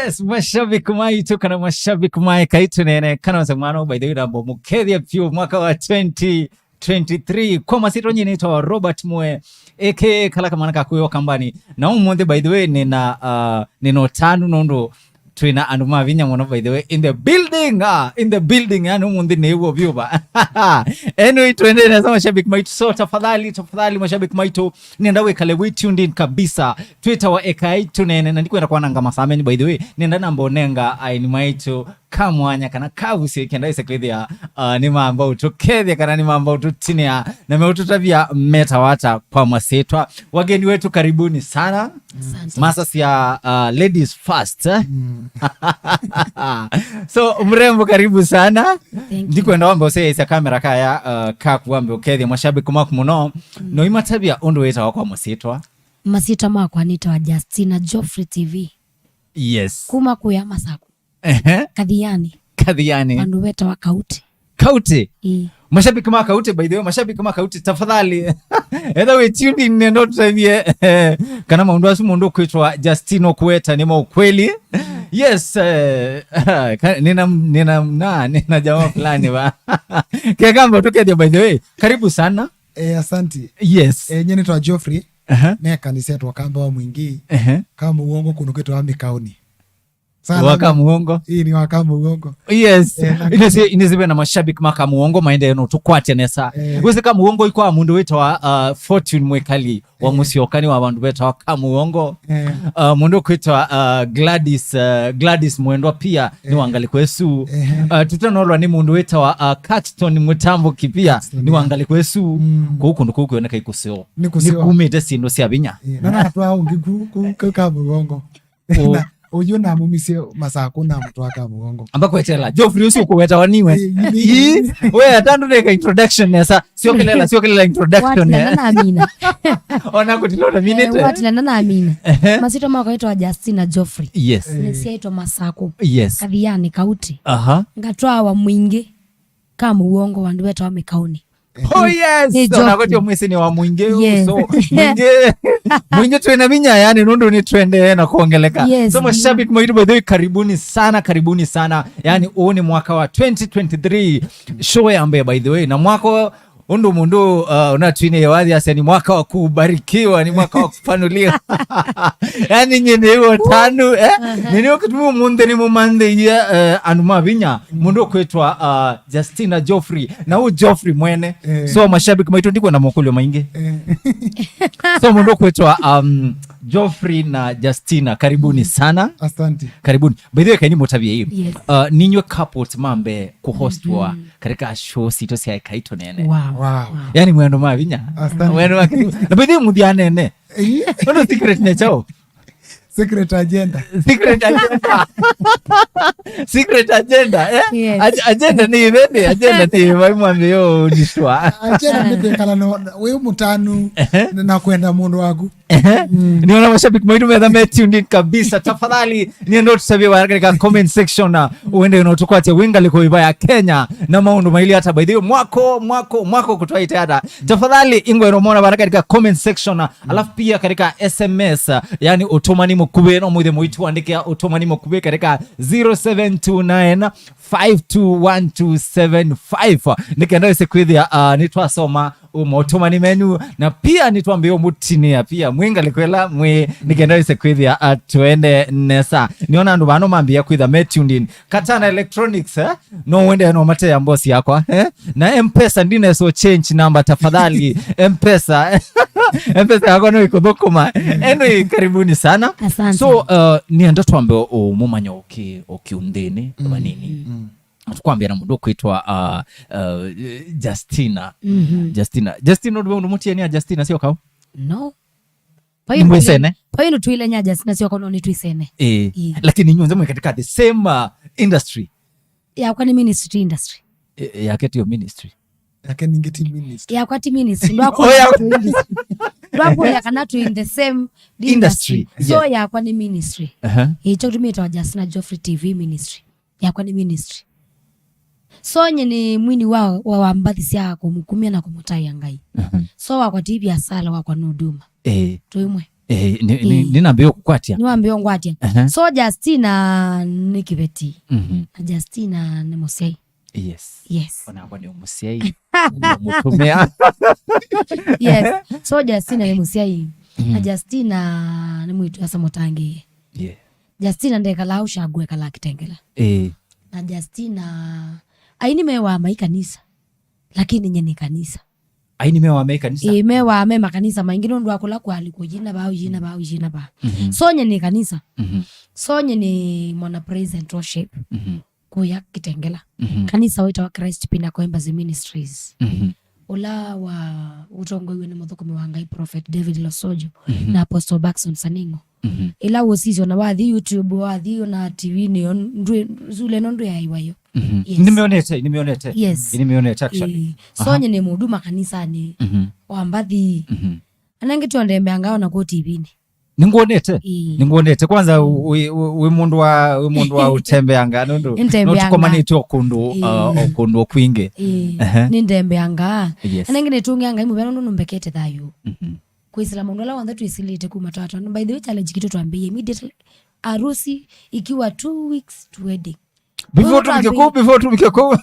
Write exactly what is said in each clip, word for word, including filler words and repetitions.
Yes, mashabiki maitũ kana mashabiki ma Ekai Tũneene, kana mse mwana, by the way, nambo mũkethĩa vyũ mwaka wa twenty twenty-three. Kwa masyĩtwa nyie nĩtawa Robert Mwe, aka kala kamwana ka kwĩwa kambani. Na ũmũnthĩ, by the way, nĩna, uh, nĩna ũtanu nũndũ twĩna andũ ma vinya mũno, by the way, in the building, ah, in the building, yani ũmũnthĩ nĩw'o vyũ va. Anyway, twendee nesa mashabiki maitũ. So, tafadhali, tafadhali, mashabiki maitũ, nĩenda wĩkale wĩ tuned in kabisa. Twĩtawa Ekai Tũneene, na ndikwenda kwananga masaa menyu, by the way. Nĩenda namba ũnenga aini maitũ kamwanya kana kavusyo kenda ĩse kwĩthĩa, uh, nĩmamba ũtũkethya kana nĩmamba ũtũtinĩa na meũtũtavya metawa ata kwa masyĩtwa. Wageni wetu, karibuni sana. Asante. Masa cia, uh, ladies first, eh? So, mrembo, karibu sana. Thank you. Ndikwenda wambe ũseĩsya kamera kaya, uh, kaku wambe ũkethya mashabiki maku mũno. No imatavya ũndũ wĩtawa kwa masyĩtwa. Masyĩtwa makwa nĩtawa Justina Geoffrey T V. Yes. Kuma kuya Masaku. Ehe. Kathiani. Kathiani. Vandũ vetawa Kauti. Kauti? Ĩĩ. Mashabiki ma Kauti, by the way, mashabiki ma Kauti, tafadhali. Etha wĩ tuned in, nenda ũtũtavye kana maũndũ asu mũndũ ũkwĩtwa Justina ũkũweta nĩ ma ũkweli. Yes, eh, ka- nina, nina, na, nina jamaa fulani va. Kekamba ũtũkethya, by the way. Karibu sana. Eh, asanti. Yes. Eh, nyie nĩtawa Geoffrey. Aha. Me kanisa etwa Kamba wa Mwingi. Ehe. Kama uongo kũndũ kwĩtawa Mĩkaũni. Sana. Wa Kamuongo. Ĩĩ, nĩ wa Kamuongo. Yes. Eh, na- Inĩsĩ, inĩsĩ ve na mashabiki ma Kamuongo maendee no tũkwate nesa. Eh. Wĩsĩ Kamuongo ikwa mũndũ wĩtawa, uh, Fortune Mwikali wa, eh, mũsyokani wa vandũ vetawa Kamuongo. Eh. Uh, mũndũ kwĩtawa, uh, Gladys, uh, Gladys Mwendwa pia nĩ, eh, wa ngalĩko ĩsu. Eh. Uh, tũtanolwa nĩ mũndũ wĩtawa, uh, Caxton Mũtambũki pia, Caxton, nĩ wa, yeah, ngalĩko ĩsu. Mm. Kũu kũndũ kũu kwĩoneka ikũseo. Nĩ kũseo. Nĩ kumĩte syĩndũ sya vinya. Eh, na natwa ũngĩ ku, ku, ku Kamuongo. Ũ- Na ũyũ namumisye Masaku na mũtwaa Kamuongo. Amba kwetela. Geoffrey ũcio ũkũwetawa niwe. Ĩĩ, ĩĩ. Ĩĩ, we atandu neka introduction nesa. Siokelela, siokelela introduction, watila eh. Na namina. Ona kũtilona minute. Eh, watila na namina. Ehe. Masyĩtwa makwa nĩtawa Justina Geoffrey. Yes. Nĩsyaĩtwe Masaku. Yes. Kathiani Kauti. Aha. Ngatwawa Mwingi. Kamuongo, vandũ vetawa Mĩkaũni. Oh, yes. Nĩ Geoffrey. Ona kotio mwĩsĩ nĩ wa Mwingi, yes, so, Mwingi, Mwingi twĩna vinya, yani, nũndũ nĩ twendee na kuongeleka. Yes. So, mashabiki maitũ, by the way, karibuni sana, karibuni sana. Yani, huu ni mwaka wa twenty twenty-three. Show ya mbee, by the way. Na mwaka ũndũ mũndũ, uh, unatwine wathi aseni mwaka wa kubarikiwa, ni mwaka wa kupanuliwa. Yani, nyie nĩ ũtanu, eh? Aha. Nĩ nĩ ũkĩtumi ũmũnthĩ nĩ mũmanthĩie, eh, andũ ma vinya. Mũndũ kwĩtwa, uh, Justina Geoffrey, na ũ Geoffrey mwene. Eh. So, mashabiki maitũ ndikwenda mokũlyo maingĩ. Eh. So, mũndũ kwĩtwa, um, Geoffrey na Justina, karibuni sana. Asante. Karibuni. By the way, kaini mũtavye hii. Yes. Uh, ninywe couples mambe kũhostwa, mhm, katika show sitũ sya Ekai Tũneene. Wow. Wow. Wow. Yani, mwendo ma vinya. Asante. Mwendo ma vinya. Na by the way, mũthianene. Eh. Ũndũ secret nĩ chao. Secret agenda. Secret agenda. Secret agenda, eh? Yes. Ag-, agenda nĩ ĩvĩndĩ, agenda nĩ ĩvai mwambĩo ũnishwa. Agenda nĩ kwĩkala na, na, wĩ mũtanu, ehe, na kwenda mũndũ waku. Ehe. Mm. Nĩona mashabiki maitũ metha me tuned in kabisa. Tafadhali, nĩenda ũtũtavye vaya katika comment section, na ũende na ũtũkwate wĩ ngalĩko ĩva ya Kenya, na maũndũ mailye ata, by the way, mwako, mwako, mwako kũtwaĩte ata. Tafadhali, ingwenda ũmona vaya katika comment section, na alafu pia katika S M S, yani ũtũmani mũkuvĩ, no mwĩthĩe mũitũandĩkĩa ũtũmani mũkuvĩ katika zero seven two nine five two one two seven five. Nĩ kenda wĩse kwĩthĩa, ah, nĩtwasoma, um, ũtũmani menyu, na pia nĩtwambĩe ũmũtinĩa pia mwĩ ngalĩko ĩla mwĩ, nĩ kenda wĩse kwĩthĩa, ah, twende nesa. Nĩona andũ vano mambĩĩa kwĩtha me tuned in. Katana Electronics, eh? No wende no mateya boss yakwa, eh? Na M-Pesa, ndinesa change number tafadhali. M-Pesa. M-Pesa yakwa no ĩkũthũkũma. Anyway, karibuni sana. Asante. So, uh, nĩenda twambe ũ-, mũmanya ũkĩ-, ũkiunthĩnĩ, mm, vanini. Mm. Tũkwambia na mũndũ kwĩtwa, uh, uh, Justina. Mhm. Justina. Justina, ũndũ mũtiania Justina, sio kau? No. Nĩ mwĩsene? Paino twile nya Justina sio kono nĩ twĩsene. Eh. Ĩĩ. Lakini nyuonze mwĩ katika the same, uh, industry. Yakwa nĩ ministry industry. Eh, yake tio ministry. Yake ningĩ ti ministry. Yakwa ti ministry. Oh, ya- Ndwakũlya kana twĩ in the same industry. Industry. So, yeah, yakwa nĩ ministry. Aha. Ĩkyo tumĩtwa Justina Geoffrey T V ministry. Yakwa nĩ ministry. So, nye nĩ mwini wa, wa, wa mbathi sya kũmũkumya na kũmũtaĩa Ngai. Mhm. So, wakwa ti biasala, wakwa nĩ huduma. Eh. Twĩmwe. Eh, ni- ni- Ĩĩ. Nĩnambĩĩe kũkwatya. Nĩwambĩĩe ũngwatya. Ehe. So Justina nĩ kĩveti. Mhm. Na Justina nĩ mũsyai. Yes. Yes. Onakwa nĩ mũsyai. Nĩ mũtumĩa. Yes. So Justina nĩ mũsyai. Mhm. Na Justina nĩ mwĩĩtu asa mũtangĩĩe. Yeah. Justina ndekalaa ũshagu, ekalaa Kitengela. Eh. Na Justina, aini mewaa mai kanisa. Lakini nye nĩ kanisa. Aini mewaa me kanisa? Ĩĩ, mewaa me makanisa maingĩ nũndũ wa kũla kwali kũyina vaa, ũyina vaa, ũyina vaa. Mhm. So nye nĩ kanisa. Mhm. So nye nĩ mwana praise and worship. Mhm. Kũya Kitengela. Mhm. Kanisa wĩtawa Christ Pinnacle Embassy Ministries. Mhm. Ũla wa ũtongoiwe nĩ mũthũkũmi wa Ngai Prophet David Losojo. Mhm. Na Apostle Baxon Saning'o. Mhm. Ĩla ũsisya na wathi YouTube, wathi ona T V-inĩ, on- ndwĩ- sule ĩno ndwĩaĩwa yo. Mhm. Yes. Nĩmĩonete, nĩmĩonete. Yes. Nĩmĩonete actually. Ĩĩ. So nye nĩ mũndũ makanisanĩ. Mhm. Wa mbathi. Mhm. Anangĩ tũndembeanga ona kũ T V-inĩ. Nĩngwonete. Ĩĩ. Nĩngwonete. Kwanza wĩ- wĩ- wĩ mũndũ wa wĩ mũndũ wa ũtembeanga nũndũ. Nĩtembeanga. No tũkomanĩte o kũndũ. Ĩĩ. Uh, o kũndũ o kwingĩ. Ĩĩ. Ehe. Nĩndembeanga. Yes. Anangĩ nĩtũngĩa Ngai mũvea nũndũ nũmbekete thayũ. Mhm. Kwĩsĩla maũndũ ala onthe twĩsĩlĩte kuma twatwana. By the way, challenge kitũ twambĩie immediately. Harusi ikiwa two weeks to wedding. Before tũvike kũu, before tũvike kũu.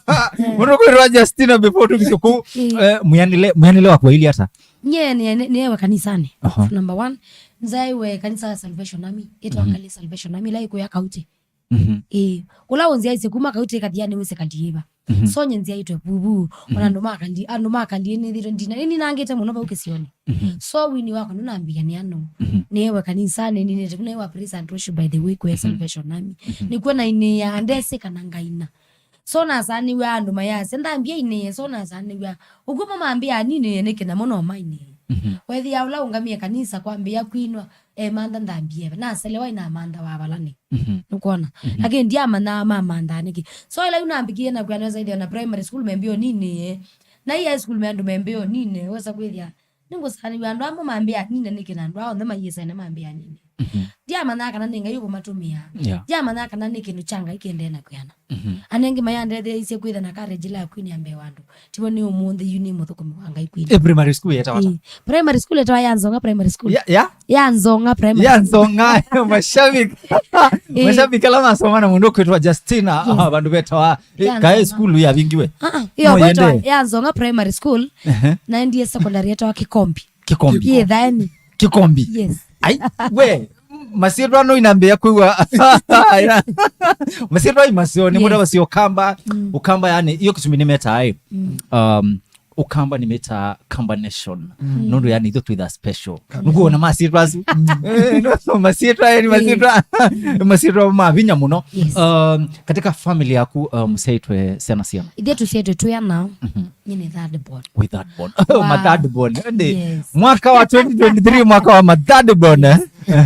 Mũndũ kwĩrwa Justina before tũvike kũu. Eh. Eh, mwianĩle, mwianĩle wa kwaili ata? Nye nĩ- nĩ- nĩewe kanisanĩ. Aha. Number one, nzaiwe kanisa ya Salvation Army. Ĩtwa Ngali Salvation Army, ĩla ĩkũya Kauti. Mhm. Ĩĩ. Ũla ũnzyaisye kuma Kauti ĩkathianĩ wĩsĩ kaliĩva. Mhm. So nye nzyaitwe vuvu, ona andũ makali- andũ makaliĩ nĩthĩtwe ndina nĩninangĩte mũno vau kĩsionĩ. Mhm. So wini wakwa nũnambĩĩa nĩ ano. Mhm. Nĩewe kanisanĩ, ninĩte kuna wa praise and worship, by the way, kwĩ Salvation Army. Mhm. Nĩkw'o nainĩaa ndesĩ kana ngaina. So nasanĩw'a andũ mayasya ndambia inĩe, so nasanĩw'a ũkw'o mamambĩa ninĩe nĩkĩ namo no mainĩe. Mhm. Wethĩa ũla ũngamie kanisa kwambĩĩa kwinwa, emantha ndambie eva. Naselewa inamantha wa valani. Mhm. Nũkwona? Mhm. Lakini ndiamanyaa mamandaa nĩkĩ. So ĩla yu nambikie na kwĩa nesa itheo na primary school membio ninĩe. Na high school me andũ membio ninĩe. Wesa kwĩthĩa nĩngũsanĩw'a andũ amwe mambĩa nine nĩkĩ na andũ aa onthe maiĩsene mambĩa nine. Mhm. Ndiamanyaa kana nĩ Ngai ũkũmatũmĩa. Yeah. Ndiamanyaa kana nĩ kĩndũ kya Ngai kĩendee na kwĩana. Mhm. Anengĩ mayandetheeisye kwĩtha na courage ĩla ya kwinĩa mbee wa andũ. Tivo nĩ ũmũnthĩ yu nĩ mũthũkũmi wa Ngai kwinĩa. Eh, primary school yetawa ata? Ĩĩ. Primary school yetawa ya Nzong'a Primary School. Ya, ya? Ya Nzong'a Primary Ya School. Nzong'a, mashabiki. Ĩĩ. Mashabiki ala masoma na mũndũ kwĩtwa Justina, yes, ah, vandũ vetawa. Eh, ya kae Nzong'a. School yavingiwe? Ah, ah. Yo, no, kwĩtwa yende. Ya Nzong'a Primary School. Ehe. Naendie secondary yetawa Kikombi. Kikombi. Yĩ Thaeni. Kikombi. Yes. Ai, we, masyĩtwa no inambĩa kwĩw'a. Masyĩtwa ai maseo, nĩ, yes, mũndũ wasio Ũkamba, mm, Ũkamba yani, iyo Kĩsũmbĩ nĩmetaa, eh. Mm. Um, Ũkamba nĩmetaa Kamba Nation. Mm. Nũndũ yani itho twĩtha special. Kabisa. Nũkuona masyĩtwa asu. Mm. Eh, no, masyĩtwa, yani, eh, masyĩtwa, masyĩtwa ma vinya mũno. Yes. Um, katika family yaku, um, mũsyaĩtwe syana syana? Ithe tũsyaĩtwe twĩ ana. Mhm. Nyie nĩ third born. Wĩ third born. Wa- Ma third born. Ende, yes, mwaka wa twenty twenty-three, mwaka wa ma third born, eh?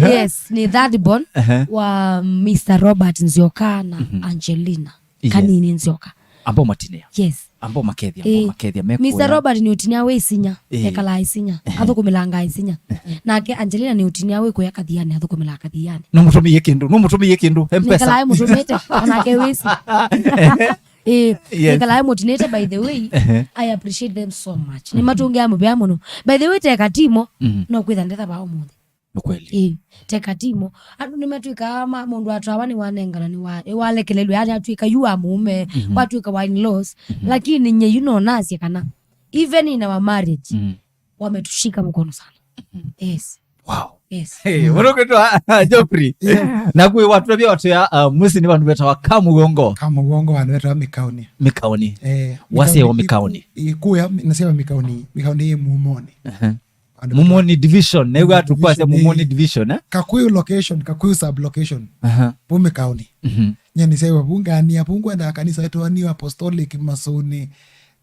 Yes, nĩ third born, ehe, wa Mister Robert Nzioka na, mhm, Angelina. Yes. Kanini Nzioka. Ambao matinia. Yes. Ambao makethia, ambao, eh, makethia, mekuya. Mister Robert nĩ ũtinia wĩ Isinya, eh, ekalaa Isinya, ehe, athũkũmĩlangaa Isinya. Ehe. Nake Angelina nĩ ũtinia wĩ kũya Kathiani, athũkũmĩlaa Kathiani. No mũtũmĩie kĩndũ, no mũtũmĩie kĩndũ, M-Pesa. Nĩkalaa mũtũmĩte, onake wĩ Isinya. Eh, yes, nĩkalaa mũtinĩte, by the way, ehe, I appreciate them so much. Mhm. Nĩmatũngĩa mũvea mũno. By the way, teka timo, mhm, no kwĩtha ndetha vaa ũmũnthĩ. Nĩ kweli. Eh, teka timo. Andũ nĩmatwĩkaa ma-, mũndũ atwawa nĩwanengana, nĩwa-, nĩwalekelelwe, yani atwĩka yu wa mũũme, mhm, watwĩka wa in-laws. Mhm. Lakini nye yu no nasye kana, even in our marriage, mhm, wametushika mkono sana. Mhm. Yes. Wow. Yes. Hey, mũndũ kwĩtwa Geoffrey. Yeah. Na kwĩ watu pia watu ya, uh, mũsyĩ nĩ vandũ vetawa Kamũgongo. Kamũgongo vandũ vetawa Mĩkaũnĩ. Mĩkaũnĩ. Eh, waseo Mĩkaũnĩ. Mĩkaũnĩ. Iku-, ikuya, nasema Mĩkaũnĩ, Mĩkaũnĩ yĩ Mumoni. Aha. Andũ Mumoni division, na iwa tukwase Mumoni division, eh? Kakuyu location, Kakuyu sub location. Aha. Pu Mĩkaũnĩ. Mhm. Nye nĩsaiwa vungania, vungwa na kanisa yetu wa New Apostolic Masoni.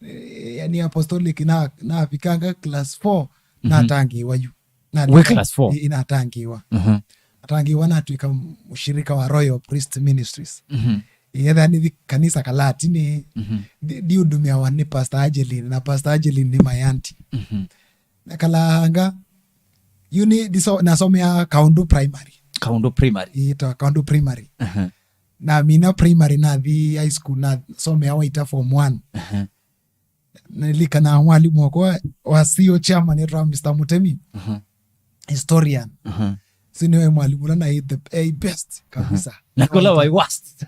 Eh, yani Apostolic na, na vikanga class four, mhm, natangĩĩwa yu. Na wĩ class four? Ĩ-, natangĩĩwa. Mhm. Natangĩĩwa natwĩka mũshirika wa Royal Priest Ministries. Mhm. Ĩetha nĩthi kanisa Kalatini, mhm, ndi-, ndiũndũmĩawa nĩ Pastor Angeline, na Pastor Angeline nĩ my auntie. Mhm. Nakalaanga, yu nĩ, ndiso-, nasomea Kaũndũ Primary. Kaũndũ Primary. Ĩĩtawa Kaũndũ Primary. Aha. Namina primary, nathi high school, nasomea Waita form one. Aha. Nilikanaa mwalimu wakwa wa C O chairman etwa Mister Mutemi. Mhm. historian. Mhm. Si nĩwe mwalimu ũla naĩ the, eh, best kabisa. Na kũla waĩ worst.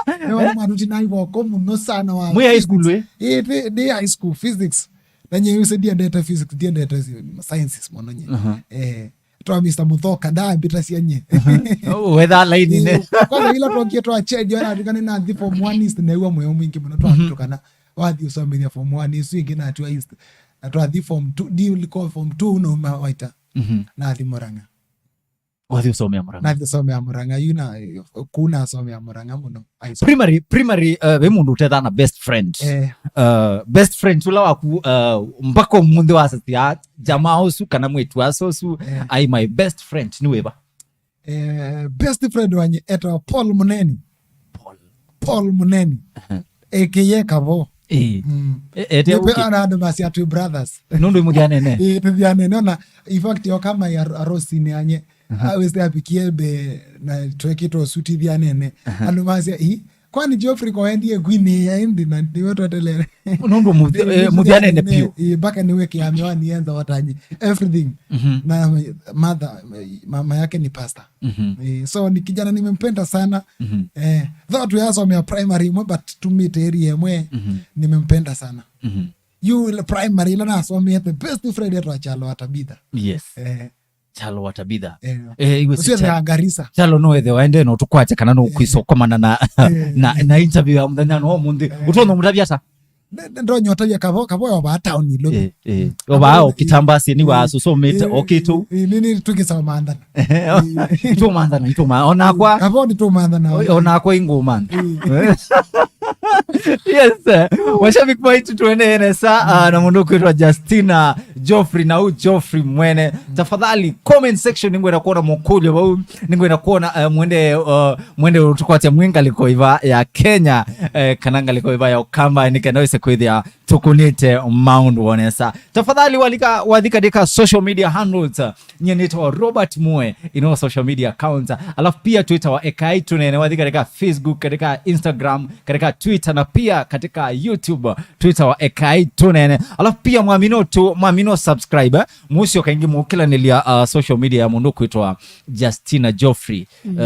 Nĩwe mwana ũtinaĩ voko mũno sana wa Mwĩ high school, physics. Eh? Eh, ndĩ, ndĩ high school physics. Na nye yuse ndiendete physics, ndiendete sciences mũno nye. Mhm. Eh, twa Mister Muthoka, ndambĩtasya nye. Oh, wetha line-inĩ. Eh, kwanza ila twokie twa change, ona tuka nĩ nathi form one East, newa mweo mwingĩ mũno twa Mhm. tukana. Wathi ũsomethia form one, isu ingĩ natwa East. Na twathi form two, ndi ũliko form two, nauma Waita. Mhm. Nathi Murang'a. Wathi ũsomea Murang'a. Nathi ũsomea Murang'a, yu na, kuu nasomea Murang'a mũno. High school. Primary, primary, uh, ve mũndũ ũtethaa na best friend. Eh. Uh, best friend ũla waku, uh, mpaka ũmũnthĩ wasasya jamaa ũsu kana mwĩtu aso ũsu, Eh. ai my best friend, nĩ wĩva? Eh, best friend wanye etawa Paul Muneni. Paul. Paul Muneni. Aha. A K A Kavo. Ĩĩ. Mm. E-, ete Nĩpe ũkĩ? Ona andũ masya twĩ brothers. Nũndũ imũthyanene. Ĩĩ, tũthyanene. Ona, in fact, oka mai ar-, arosinĩ yanye. Aha. Awĩsĩ apikie mbe na twekĩtwe suti thyanene. Aha. Andũ masya, "Ĩ, kwani Geoffrey ko endie kwinĩ ya ĩndĩ na nĩwe twetelele?" Nũndũ mũthi-, eh, mũthyanene biũ. Ĩĩ, mpaka nĩwĩkĩa miwani yenza watanye. Everything. Mhm. Na mother, mama yake ni pastor. Mhm. Eh, so ni kijana nimempenda sana. Mhm. Eh, though tuyasomea primary imwe, but tumite area imwe, Mhm. nimempenda sana. Mhm. Yu ile primary ila nasomea, the best friend yetu wa Kyalo wa Tabitha. Yes. Eh. Kyalo wa Tabitha. Eh. Eh, iwe si Ucio Kyalo. Ngarisa. Kyalo no ethe waende no tukwate kana no Eh. Kwisokomana na, Eh. na, na interview ya mũthenya no mũnthĩ. Eh. Ũtono mũtavya ata? Ne-, ne-, ndonyotavya Kavo, Kavo ovaa town Nairobi. Eh, eh. Mm. Ovaa Kavo, o Kitambasi ni wa eh, susomete, eh, o kitu. Eh, nini tukisomandana. Itumanthana, ituma-, onakwa. Kavo ni tumanthana. Oi, onakwa ingumantha. Eh. Yes, eh. Mashabiki maitu tuendeee nesa, ah, na mũndũ kwĩtwa Justina Geoffrey, na u Geoffrey mwene. Tafadhali, comment section, nĩngwenda kuona mũkũlyo vau, nĩngwenda kuona, eh, mwende, uh, mwende ũtũkwatya mwĩ ngalĩko ĩva ya Kenya, eh, kana ngalĩko ĩva ya Ũkamba, nĩ kenda wĩse kwĩthĩa tũkũnĩte maũndũ o nesa. Tafadhali walika, wathi katika social media handles, uh, nyie nĩtawa Robert Mue, ino social media accounts. Alafu pia twĩtawa Ekai Tũnene, wathi katika Facebook, katika Instagram, katika Twitter, na pia katika YouTube, twĩtawa Ekai Tũnene. Alafu pia mwamino tu, mwamino subscribe, eh? Mũsyo kaingĩ mũkĩlanĩlya, uh, social media ya mũndũ kwĩtwa Justina Geoffrey. Mm. Uh,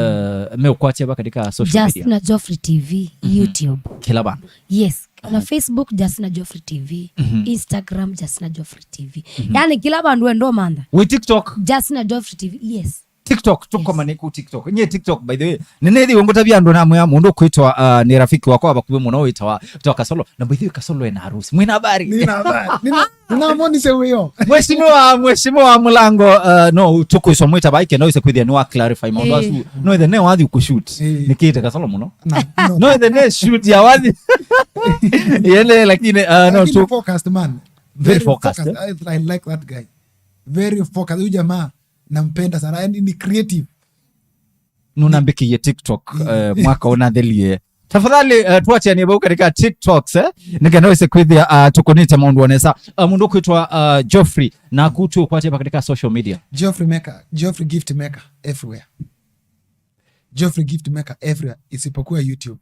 meũkwatya va katika social media? Justina Geoffrey T V, Mhm. YouTube. Kĩla vandũ. Yes. Na Facebook, Justina Geoffrey T V. Mhm. Instagram, Justina Geoffrey T V. Mhm. Yani, kĩla vandũ wendo mantha. Wĩ TikTok? Justina Geoffrey T V, yes. TikTok, yes. Tũkomane ku TikTok. Nye TikTok, by the way. Nĩnĩthi ngũtavya andũ namwe ya mũndũ kwĩtwa, uh, nĩ rafiki wakwa vakuvĩ mũno wĩtawa, wĩtawa Kasolo. Na by the way, Kasolo ena harusi. Mwĩna habari? Nina habari. Nina, nina moni se wĩyo. Mheshimiwa, Mheshimiwa Mũlango, uh, no, tũkwĩswa mwĩta vai kenda wĩse kwĩthĩa nĩ wa clarify maũndũ Eh. asu. No, ethe ne wathi ũkũshoot. Eh. Nĩkĩte Kasolo mũno. Na, no. No, the next shoot ya wathi. Yele, lakini, uh, no, Lakini so focused man. Very Very focused, focused. eh? I, I like that guy. Very focused. Huyu jamaa nampenda sana. Yani ni creative. Nunambĩkĩie TikTok, Mm. eh, mwaka ũnathelie. Tafadhali, eh, tuachanie vau katika TikToks, eh? Nĩkenda wĩse kwĩthĩa, uh, tũkũnĩte maũndũ o nesa. Uh, mũndũ kwĩtwa, uh, Geoffrey, na kutu kwate katika social media. Geoffrey Maker, Geoffrey Gift Maker everywhere. Geoffrey Gift Maker everywhere isipokuwa YouTube.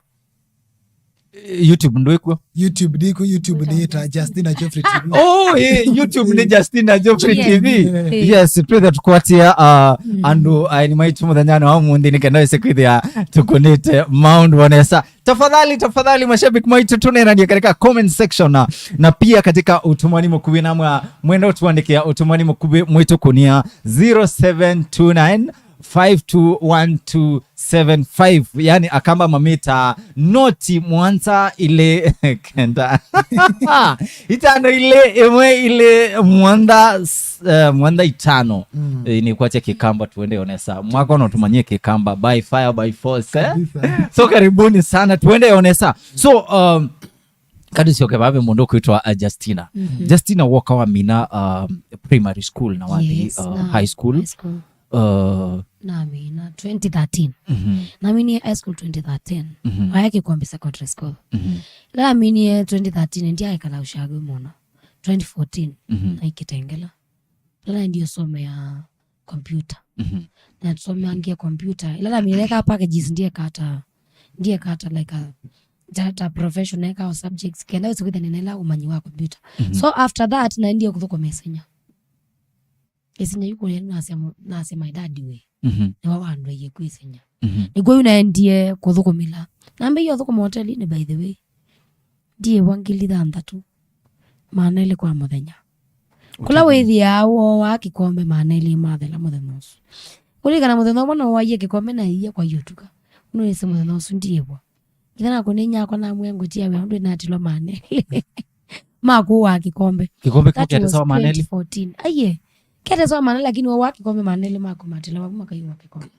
Eh, YouTube ndwĩkw'o? YouTube ndĩkw'o, YouTube nĩyĩta Justina Geoffrey T V. Oh, eh, YouTube nĩ Justina Geoffrey Yes. T V. Yeah. Yes, twĩthe tũkwatia, uh, Mm. andũ aeni maitũ mũthenyanĩ wa ũmũnthĩ nĩ kenda wĩse kwĩthĩa tũkũnĩte maũndũ o nesa. Tafadhali, tafadhali, mashabiki maitũ, tũneenanie katika comment section na, na pia katika ũtũmani mũkuvĩ namwe mwenda ũtũandĩkĩa ũtũmani mũkuvĩ mwĩtũkũnia zero seven two nine five two one two seven five, yani Akamba mamĩta noti mũonza ilĩ kenda. Itano ilĩ ĩmwe ilĩ mũonza, s-, eh, mũonza itano. Mm. Eh, nĩkwatya Kĩkamba tuende o nesa. Mwaka no tũmanyie Kĩkamba by fire by force, eh? Kabisa. So karibuni sana, tuende o nesa. So, um, Kadi syoke vave mũndũ kwĩtwa, uh, Justina. Mhm. Justina, woka wamina, um, primary school na wathi, Yes, uh, na high school? High school. Uh, Namina twenty thirteen. Mhm. Naminie high school twenty thirteen. Mhm. Aya Kĩkombe Secondary School. Mhm. Ĩla naminie twenty thirteen, ndiaekala ũshagwe mũno. Twenty fourteen, Mhm. naikĩtengela. Ĩla ndiosomea computer. Mhm. Na tusomeangie computer. Ĩla naminie neka packages ndiekata, ndiekata like a, ta, ta profession, neka o subjects. Kenda wĩse kwĩthĩa nĩnaĩla ũmanyi wa computer. Mhm. So after that, naendie kũthũkũma ĩsenya. Ĩsinya yu kũya nasya, nasya my dad we. Mhm. Nĩwe wandwaie kwĩsinya. Mhm. Nĩkw'o yu naendie kũthũkũmĩla. Nambĩie ũthũkũma hotelinĩ, by the way. Ndiĩvwa ngili thanthatũ, maana elĩ kwa mũthenya. Kũla wĩthĩaa wooaa kĩkombe maana elĩ mathela mũthenya ũsu. Kũlikana mũthenya ũmwe nooaie kĩkombe na ĩia kwa ĩũtuka. Nũĩsĩ mũthenya ũsu ndiĩvwa. Ĩthe nakũnĩ nyakwa namwĩa ngũtia wĩa ũndũ natilwa maana elĩ ma kũaa kĩkombe. Kĩkombe kĩu kyatesawa maana elĩ? That was twenty fourteen. Aiye. Kyatesawa maana elĩ, lakini wooaa kĩkombe maana elĩ maku matila wavu makaiwa kĩkombe.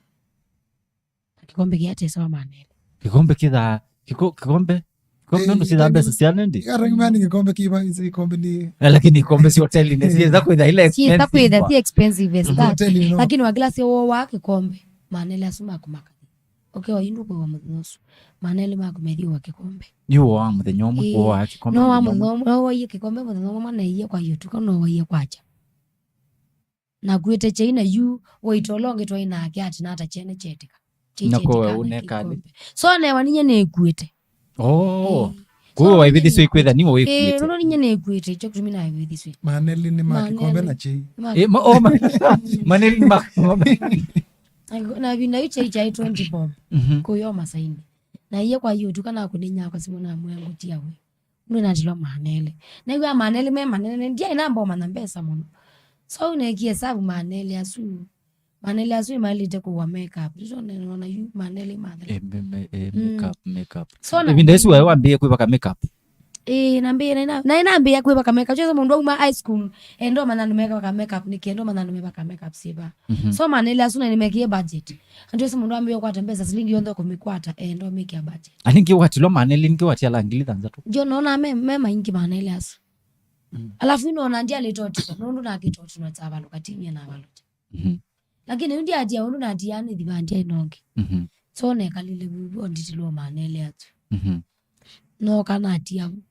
Kĩkombe kĩatesawa maana elĩ. Kĩkombe kĩthaa, kĩko-, kĩkombe, kĩkombe. Eh, nũndũ sithaa mbesa sya nĩndĩ. Hata ngimani kĩkombe kĩva, isi kĩkombe nĩ. Eh, lakini ikombe sya hotelinĩ, eh, siĩsa kwĩtha ile expensive. Siĩsa kwĩtha, si expensive as that. Hotelinĩ no. Lakini wakĩla sya wooaa kĩkombe, maana elĩ asu maku makathi. Okay, wa indu kwa mũthenya ũsu. Maana elĩ maku methiwa kĩkombe. Yu wa mũthenya ũmwe, ĩĩ, wooaa kĩkombe no wa mũthenya ũmwe. Mũthenya ũmwe, no waie kĩkombe mũthenya ũmwe, na ĩia kwa ĩũtuka, no waie kwakya. Nakuĩte kyai na yu waita ũla ũngĩ twaĩ nake ati nata kyene kyetĩka. Kyai na kwoou kyetĩkana ũneka kĩkombe. So newa ninyie nĩkuĩte. Oh. Ĩĩ. Kwoou so waivĩthisyo ikwĩtha nĩ waikuĩte. Ĩĩ, nũndũ ninyie nĩkuĩte, kyo kĩtumi naivĩthisyo. Maana elĩ nĩ ma kĩkombe na kyai. Ma- Eh, ma-, oh, ma-, maana elĩ nĩ ma kĩkombe. Na, na vinda yu kyai kyai twenty bob. Mhm. Kũyo masaini. Na ĩia kwa ĩũtuka nakũnĩ nyakwa simũ namwĩa ngũtia we. Nũndũ natilwa maana elĩ. Naĩw'a maana elĩ me manene, ndiaĩ namba ũmanya mbesa mũno. So neekie hesabu maana elĩ asu. Maana elĩ asu nĩmaĩlĩte kũwa makeup. So nĩnona yu maana elĩ mathela. Eh, me-, me-, eh, mm, makeup, makeup. So na- Ĩvinda ĩsu waĩ wambĩĩe kwĩvaka makeup? Ĩĩ, nambĩĩe, naĩ na-, naĩ nambĩĩa kwĩvaka makeup. Kyesa mũndũ auma high school, enda ũmanya andũ mekavaka makeup, nĩkĩ enda ũmanya andũ mevaka makeup syĩva. Mhm. So maana elĩ asu na nĩmekie budget. Andũ ese mũndũ ambĩĩa ũkwata mbesa silingi yonthe kũmĩkwata, enda ũmĩkĩa budget. Ani ngiwatilwa maana elĩ, ngiwatila ngili thanthatũ. Ndio naona me, me maingĩ maana elĩ asu. Mm. Alafu nona ndialĩte ũtila, nũndũ nakĩte ũtila tsavalũka tinia na valũkya. Mhm. Lakini yu ndiatia ũndũ natia nĩ thivandi ainonge. Mhm. So nekalile vuvu onditilwa maana elĩ asu. Mhm. Noka natia vu.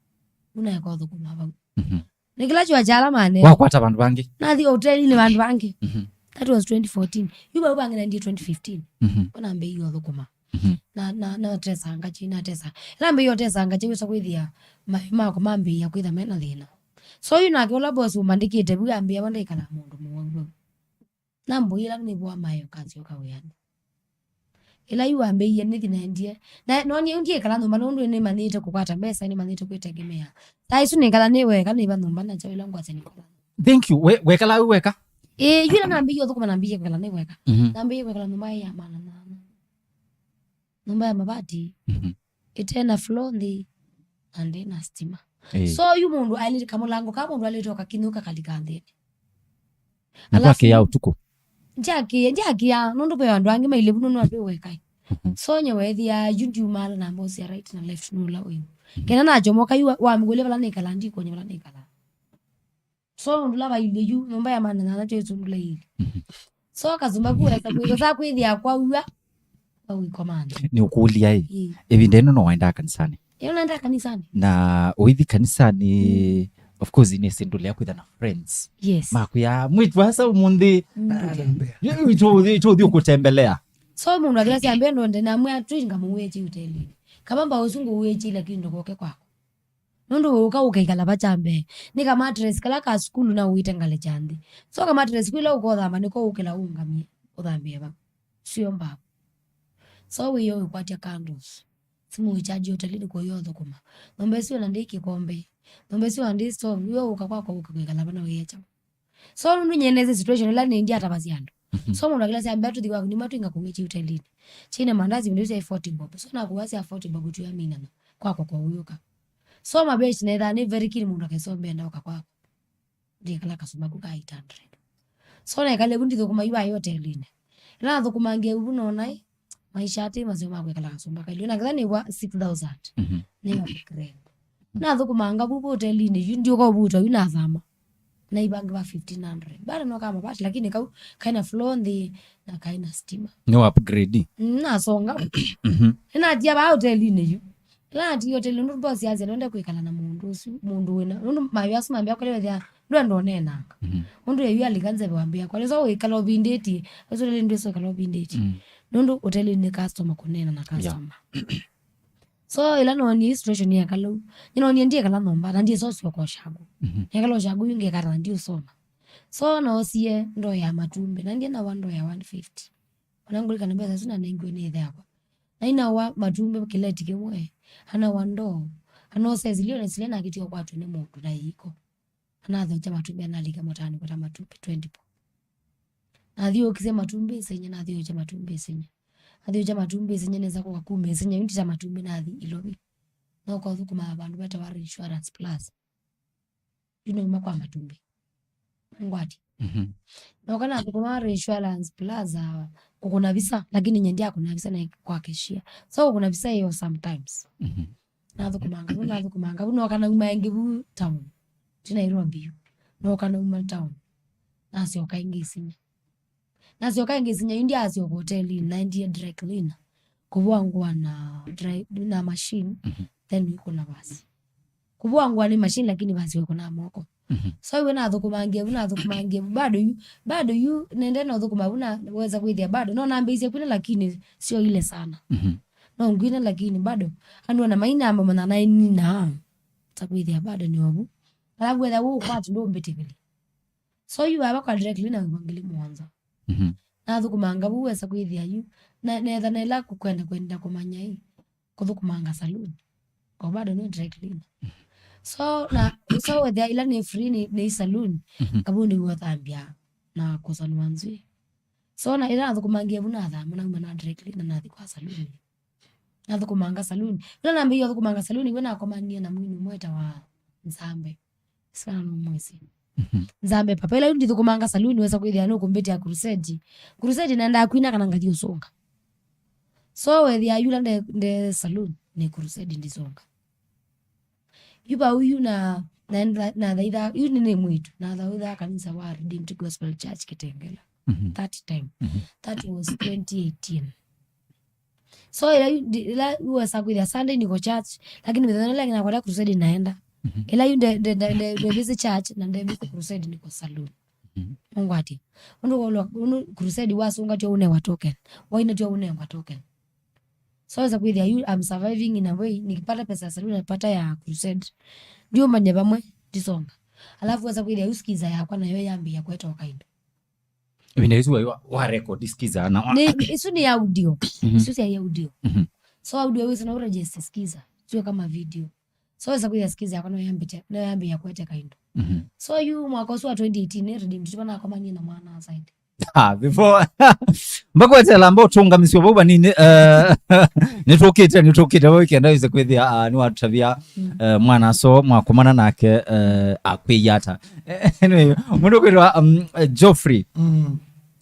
Unaeka ũthũkũma vau. Mhm. Nĩ kĩla kyua kyala maana elĩ. Wakwata vandũ vangĩ? Nathi hotelinĩ vandũ vangĩ. Mhm. That was twenty fourteen. Yu vau vangĩ naendie twenty fifteen. Mhm. Ona mbei ũthũkũma. Mhm. Na, na, na tesanga chi, na tesa. Ĩla mbei otesanga chi, wĩsa kwĩthĩa ma-, mako mambĩĩa kwĩtha mena thĩna. So yu nake ũla boss ũmandĩkĩte vu ambĩa vo ndaikala mũndũ mũwau vau. Nambũie ĩla nĩvũa mayo kasyoka wĩanĩ. Ĩla yu wambĩie nĩthi naendie. Na nonie yu ndiĩkala nyũmba nũndũ nĩmanyĩte kũkwata mbesa, nĩmanyĩte kwĩtegemea. Saa isu nĩkala nĩ weka, nĩva nyũmba na kyaũ ĩla ngwasya nĩkala. Thank you. We-, wekala wĩ weka? Ĩĩ, yu ĩla nambĩie ũthũkũma nambĩie kwĩkala nĩ weka. Mhm. Nambĩie kwĩkala nyũmba ya maana nana. Nyũmba ya mavati. Mhm. Ĩte na floor nthĩ, na ndĩ na stima. Ĩĩ. So yu mũndũ ailĩte kamũlango ka mũndũ ailĩte ũkakinyũka kalika nthĩnĩ. Na alafu ndwakĩĩa ũtukũ? Ndyakĩĩa, ndyakĩĩa, nũndũ ve andũ angĩ mailĩ vu nũndũ andũ weka. Mhm. So nye weethĩa yu ndiumala na mbosi ya right na left nũla wĩ. Mhm. Kena nachomoka yu wa-, wamĩkũlya vala nĩkala, ndikũlya vala nĩkala. So ũndũ ũla vailye yu, nyũmba ya maana nana tyo ĩsũndũla ĩilye. Mhm. So kasumba kuwesa kwĩtha kwĩthĩa kwa ua, kwa wĩkomanda. Nĩ ũkũlya ĩ. Ĩĩ. Ĩvinda ĩno no waendaa kanisani? Ĩno naenda kanisani. Na ũithi kanisani, mm, of course, nĩ sindũlea kwĩtha na friends. Yes. Makwĩa, "Mwĩtu asa ũmũnthĩ, mm, ah, ĩtũthi, ĩtũthi ũkũtembelea." So mũndũ akĩlasya mbee ndonde namwĩa twĩ ngamũwĩkyi hotelini. Kama mba ũsu ngũwĩkyi lakini ndokoke kwako. Nũndũ ũka ũkaikala va kya mbee. Nĩ ka mattress kala ka sukulu na ũite ngalĩ kya nthĩ. So ka mattress kwĩla ũkothamba nĩko ũkĩla ũngamie, ũthambĩe vau. Sio mbavu. So wĩyo wĩkwatya candles. Simũ wĩcharge hotelini kũyo ũthũkũma. Nyũmba ĩsu ona ndĩ kĩkombe. Nyũmba ĩsu ona ndĩ stove. Wĩyo ũka kwakwa ũke kwĩkala vana wĩya kyaũ. So nũndũ nyeneze situation ĩla nĩ ndiatavasya andũ. Mhm. So mũndũ akĩlasya mbea tũthi kwaku nĩma twĩnga kũwĩa kĩ hotelini. Chine mandazi vindu sya forty bob. So nakuwa sya forty bob tu ya minana. Kwakwa kwa ũyũka. So mabeshi netha nĩ very keen mũndũ akesombe enda ũka kwakwa. Ndikala kasumba ku ka eight hundred. So nekale vu ndithũkũma yu aĩ hotelini. Ĩla nathũkũmangie vu nona ĩ, maisha atĩ maseo ma kwĩkala kasumba kailũ. Na ketha nĩwa six thousand. Mhm. Nĩ upgrade. Nathũkũmanga vu hotelinĩ yu, ndiũka ũvutwa yu nathama. Naivangĩwa fifteen hundred. Bado no kama bati, lakini kau kaina floor nthĩ na kaina stima. Nĩ wa upgrade. Mm, nasonga. Mhm. Nĩnatia vaa hotelinĩ yu. Ĩla natie hotelinĩ, nũndũ boss yasya nĩwende kwĩkala na mũndũ ũsu, mũndũ wĩna. Nũndũ mayo asu mambĩa kũlewethĩa, ndwenda ũneenanga. Mhm. Ũndũ yeyu alika nzeve wambĩa, kwa nĩso wĩkala ũvindĩtie, ũsu hotelinĩ ndwĩsa ũkala ũvindĩtie. Mm. Nũndũ hotelinĩ nĩ customer kũneena na customer. Yeah. So, ĩla noonie hii situation yekala ũu, nĩnoonie ndiekala nyũmba, na ndiĩsa ũsyoka ũshago. Mhm. Nekala ũshago yu ngekata na ndiũsoma. So noosie ndoo ya matumbĩ, na ndiĩ nawa ndoo ya one fifty. Ona ngũlikana mbesa isu nanengiwe nĩ ĩthe yakwa. Na inawa matumbĩ kĩleti kĩmwe, anawa ndoo, anosa isilio na isilio nakĩtie kwatwe nĩ mũndũ na iko. Anathokya matumbĩ, analika mũtaani kwata matumbĩ twenty po. Nathiũũkisye matumbĩ ĩsenya, nathiũũkya matumbĩ ĩsenya. Nathiũũkya matumbĩ ĩsenya, nesa kũka kuma ĩsenya, yu ndita matumbĩ nathi Ilovi. Noka ũthũkũmaa vandũ vetawa Reinsurance Plaza. Yu nauma kwa matumbĩ. Ngwati. Mhm. Noka nathũkũma Reinsurance Plaza kũkũna visa, lakini nye ndiakũna visa na kwa cashier. So kũkũna visa ĩyo sometimes. Mhm. Nathũkũmanga vu, nathũkũmanga vu, noka nauma ĩngĩ vu town. Ti Nairobi yu. Noka nauma town. Nasyoka ĩngĩ Isinya. Nasyoka ĩngĩ Isinya, yu ndyasyoka hotelini, naendie dry cleaner. Kũvũa ngũa na dry, na machine, mhm, then ĩkũna vasi. Kũvũa ngũa nĩ machine, lakini vasi ĩkũna moko. Mhm. So, iwe nathũkũmangie vu, nathũkũmangie vu, bado yu, bado yu, nende nothũkũma vu, na wesa kwĩthĩa bado, no nambĩĩisye kwina, lakini syoile sana. Mhm. No ngwina, lakini bado, andũ ona mainamba mana nainina, ta kwĩthĩa bado nĩ ovu. Alafu wetha wĩ ũkwati ndũmbĩtĩkĩlya. So yu vava kwa dry cleaner ngili mũonza. Mhm. Nathũkũmanga vu wesa kwĩthĩa yu. Na netha na ĩla kũkwenda kwenda kũmanya ĩ. Kũthũkũmanga saloon. O bado nĩ dry cleaner. So na so wethĩa ĩla nĩ free nĩ, nĩ saloon. Mhm. Kavu nĩw'o thambya na kũsanũa nzw'ĩ. So na ĩla nathũkũmangie vu nathama nauma na dry cleaner nathi kwa saloon. Nathũkũmanga saloon. Ĩla nambĩĩie ũthũkũmanga saloon, iwe nakomanie na mwini ũmwe wĩtawa Nzambe. Sana no mwisi. Mhm. Nzambe papa, ĩla yu ndithũkũmanga saloon, wesa kwĩthĩa nũkũmbĩtĩa crusade. Crusade naendaa kwina kana ngathi ũsũnga. So wethĩa yu ĩla nde, nde saloon, nĩ crusade ndisũnga. Yu vau yu na, na, na thaitha, yu nĩ, nĩ mwĩtu, na thaitha kanisa wa Redeemed Gospel Church Kitengela. Mhm. That time. Mhm. That was twenty eighteen. So ĩla yu, ndi, ĩla yu wesa kwĩthĩa Sunday niko church, lakini mĩthenya ĩla ĩngĩ nakwenda crusade naenda. Mhm. Ĩla yu nde, nde, nde, nde, nde busy church na nde busy crusade niko saloon. Mhm. Ũngwatĩ. Ũndũ kwa ũndũ crusade wasũnga tyo ũnewa token. Waina tyo ũnengwa token. So wesa kwĩthĩa yu, I'm surviving in a way, nikipata pesa ya saloon, napata ya crusade. Ndiũmbany'a vamwe, ndisonga. Alafu wesa kwĩthĩa yu skiza yakwa nayo yambĩĩa kweta o kaindo. Ĩvinda ĩsu wa, wa record skiza na wa- Nĩ, isu nĩ audio. Mhm. Isu sya audio. Mhm. So audio wĩsĩ no register skiza. Sio kama video. So wesa kwĩthĩa skiza yakwa no yambĩte, no yambĩĩa kweta kaindo. Mhm. So yu mwaka ũsu wa twenty eighteen, nĩ redeemed, tũva nakomanie na mwana aside. Ah, before mbakwetela mba ũtũngamisyo vau vanini, eh, nĩtũkĩte, nĩtũkĩte vau kenda wĩse kwĩthĩa, ah, nĩwatũtavya, mm, eh, mwana so mwakomana nake, eh, akwĩie ata. Anyway, mũndũ kwĩtwa, um, eh, Geoffrey. Mm.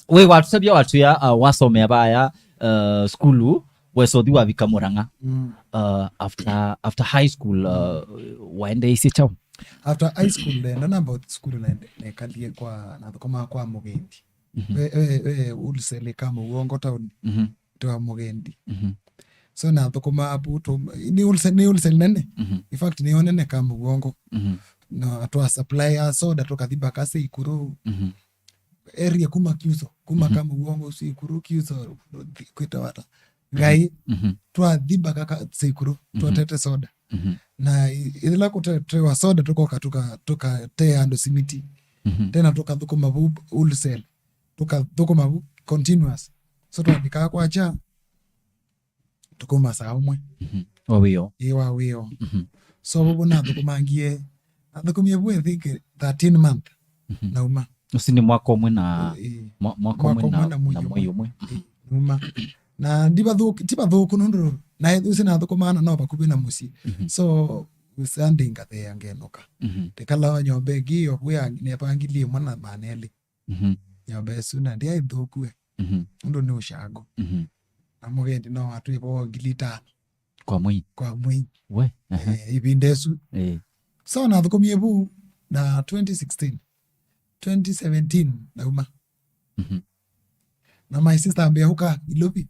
We watũtavya watwĩa, ah, wasomea vaya, eh, sukulu, wesa ũthi wavika Mũrang'a. Mm. Uh, after, after high school, uh, waendeeisye kyaũ? After high school, nenda namba sukulu na nekalie kwa, nathũkũmaa kwa Mũgendi. Mhm. We, we, we, wholesale ka Mũuongo town. Mhm. Twa Mũgendi. Mhm. So nathũkũmaa pu, tu, nĩ wholesale, nĩ wholesale nene. Mhm. In fact, nĩ nene ka Mũuongo. Mhm. Na twa supply soda, tũkathi mpaka Seikuru. Mhm. Area kuma Kiuso, kuma, mhm, ka Mũuongo Seikuru, Kiuso, kwĩtawa ata? Ngai, mhm, twathi mpaka ka-, Seikuru, mhm, twatete soda. Mhm. Na i-, ĩla kũtetewa soda, tũkoka tũka-, tũkatee andũ simiti. Mhm. Tena tũkathũkũma vu wholesale. Tũkathũkũma vu continuous. So twavika kwakya, tũkauma saa ũmwe. Mhm. Wa wĩoo. Ĩĩ, wa wĩoo. Mhm. So vũvũ nathũkũmangie, nathũkũmie vu, I think, thirteen month. Mhm. Nauma. Ũsu nĩ mwaka ũmwe na, ĩĩ, mwa-, mwaka ũmwe na, na mwei ũmwe. Ĩĩ, nauma. Na ndivathũk-, ti vathũku nũndũ, na ũsu nathũkũmaa na no vakuvĩ na mũsyĩ. Mhm. So, Sunday ngatheea ngenũka. Mhm. Ndĩkalawa nyũmba ĩngĩ, yo kwĩa nepangilie mwana manelĩ. Mhm. Nyũmba ĩsu na ndyaĩ nthũku we. Mhm. Ũndũ nĩ ũshago. Mhm. Na Mũgendi no atwĩvo ngili itano. Kwa mwei? Kwa mwei. We? Aha. Eh, ĩvinda ĩsu. Eh. So nathũkũmie vu na twenty sixteen. Twenty seventeen nauma. Mhm. Na my sister ambĩa ũka Ilovi.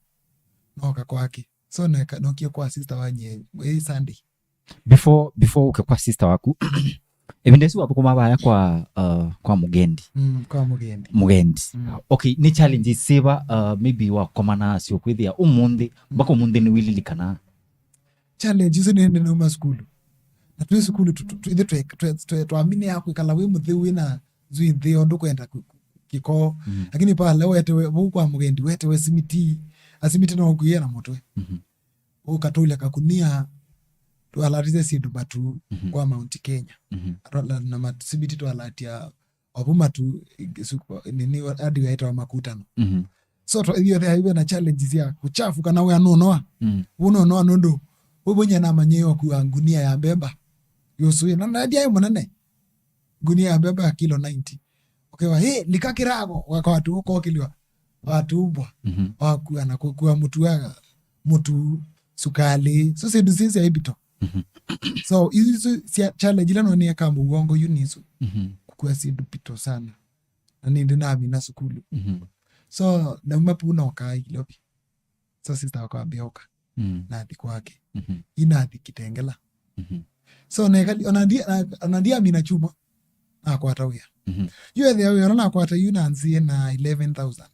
Noka kwake. So neka-, nokie kwa sister wanyie, eh, Sunday. Before, before ũke kwa sister waku, ĩvinda ĩsu wathũkũma vaya kwa, uh, kwa Mũgendi. Mm, kwa Mũgendi. Mũgendi. Mm. Okay, nĩ challenges syĩva, uh, maybe wakomana nasyo kwĩthĩa ũmũnthĩ, mpaka ũmũnthĩ nĩwĩlilikana? Challenge isu nĩ, nĩ nauma sukulu. Na twĩ sukulu, tu-, tu-, tu-, ithe twe-, twe-, twe-, twamine ya kwĩkala wĩ mũtheu wĩna nzui nthĩ ũndũ kwenda kũ-, kũ-, kĩkoo. Mhm. Lakini pale wetewe, vau kwa mũgendi, wetewe simiti, asimiti no ũkuie na mũtwe. Mhm. Ũkatũlya kakunia, twalatĩte syĩndũ matu Mhm. kwa Mount Kenya. Mhm. Atwala-, na masimiti twalatia ovu matu, i-, su-, nini, hadi waitawa makutano. Mhm. So, twa-, ithyothe aive na challenges ya kuchafu kana wea nũnoa. Mm. Vau nũnoa nũndũ, vau vau nyie namanyĩe ũkua ngunia ya mbemba. Yũsũĩ, na, na ndiaĩ mũnene. Ngunia ya mbemba ya kilo ninety. Ũkewa, "Hey, lika kĩrago," waka watu ũkokĩlwa, watumbwa, Mhm. wakua na kũkua mũtu wa, mũtu, sukali. So, syĩndũ sisi aibito. Mhm. So, isu sya challenge ila nonie kamba uongo yu nisu. Mhm. Kukua syĩndũ pito sana. Na nĩndĩ namina sukulu. Mhm. So, nauma pu nokaa Ilovi. So, sister wakwa ambĩa ũka. Mm. Nathi kwake. Mhm. Inathi Kitengela. Mhm. So, nekali, ona ndi-, na-, ona ndiamina chuma, nakwata wĩa. Mhm. Yu ethĩa wĩa ũla nakwata yu nanzie na eleven thousand.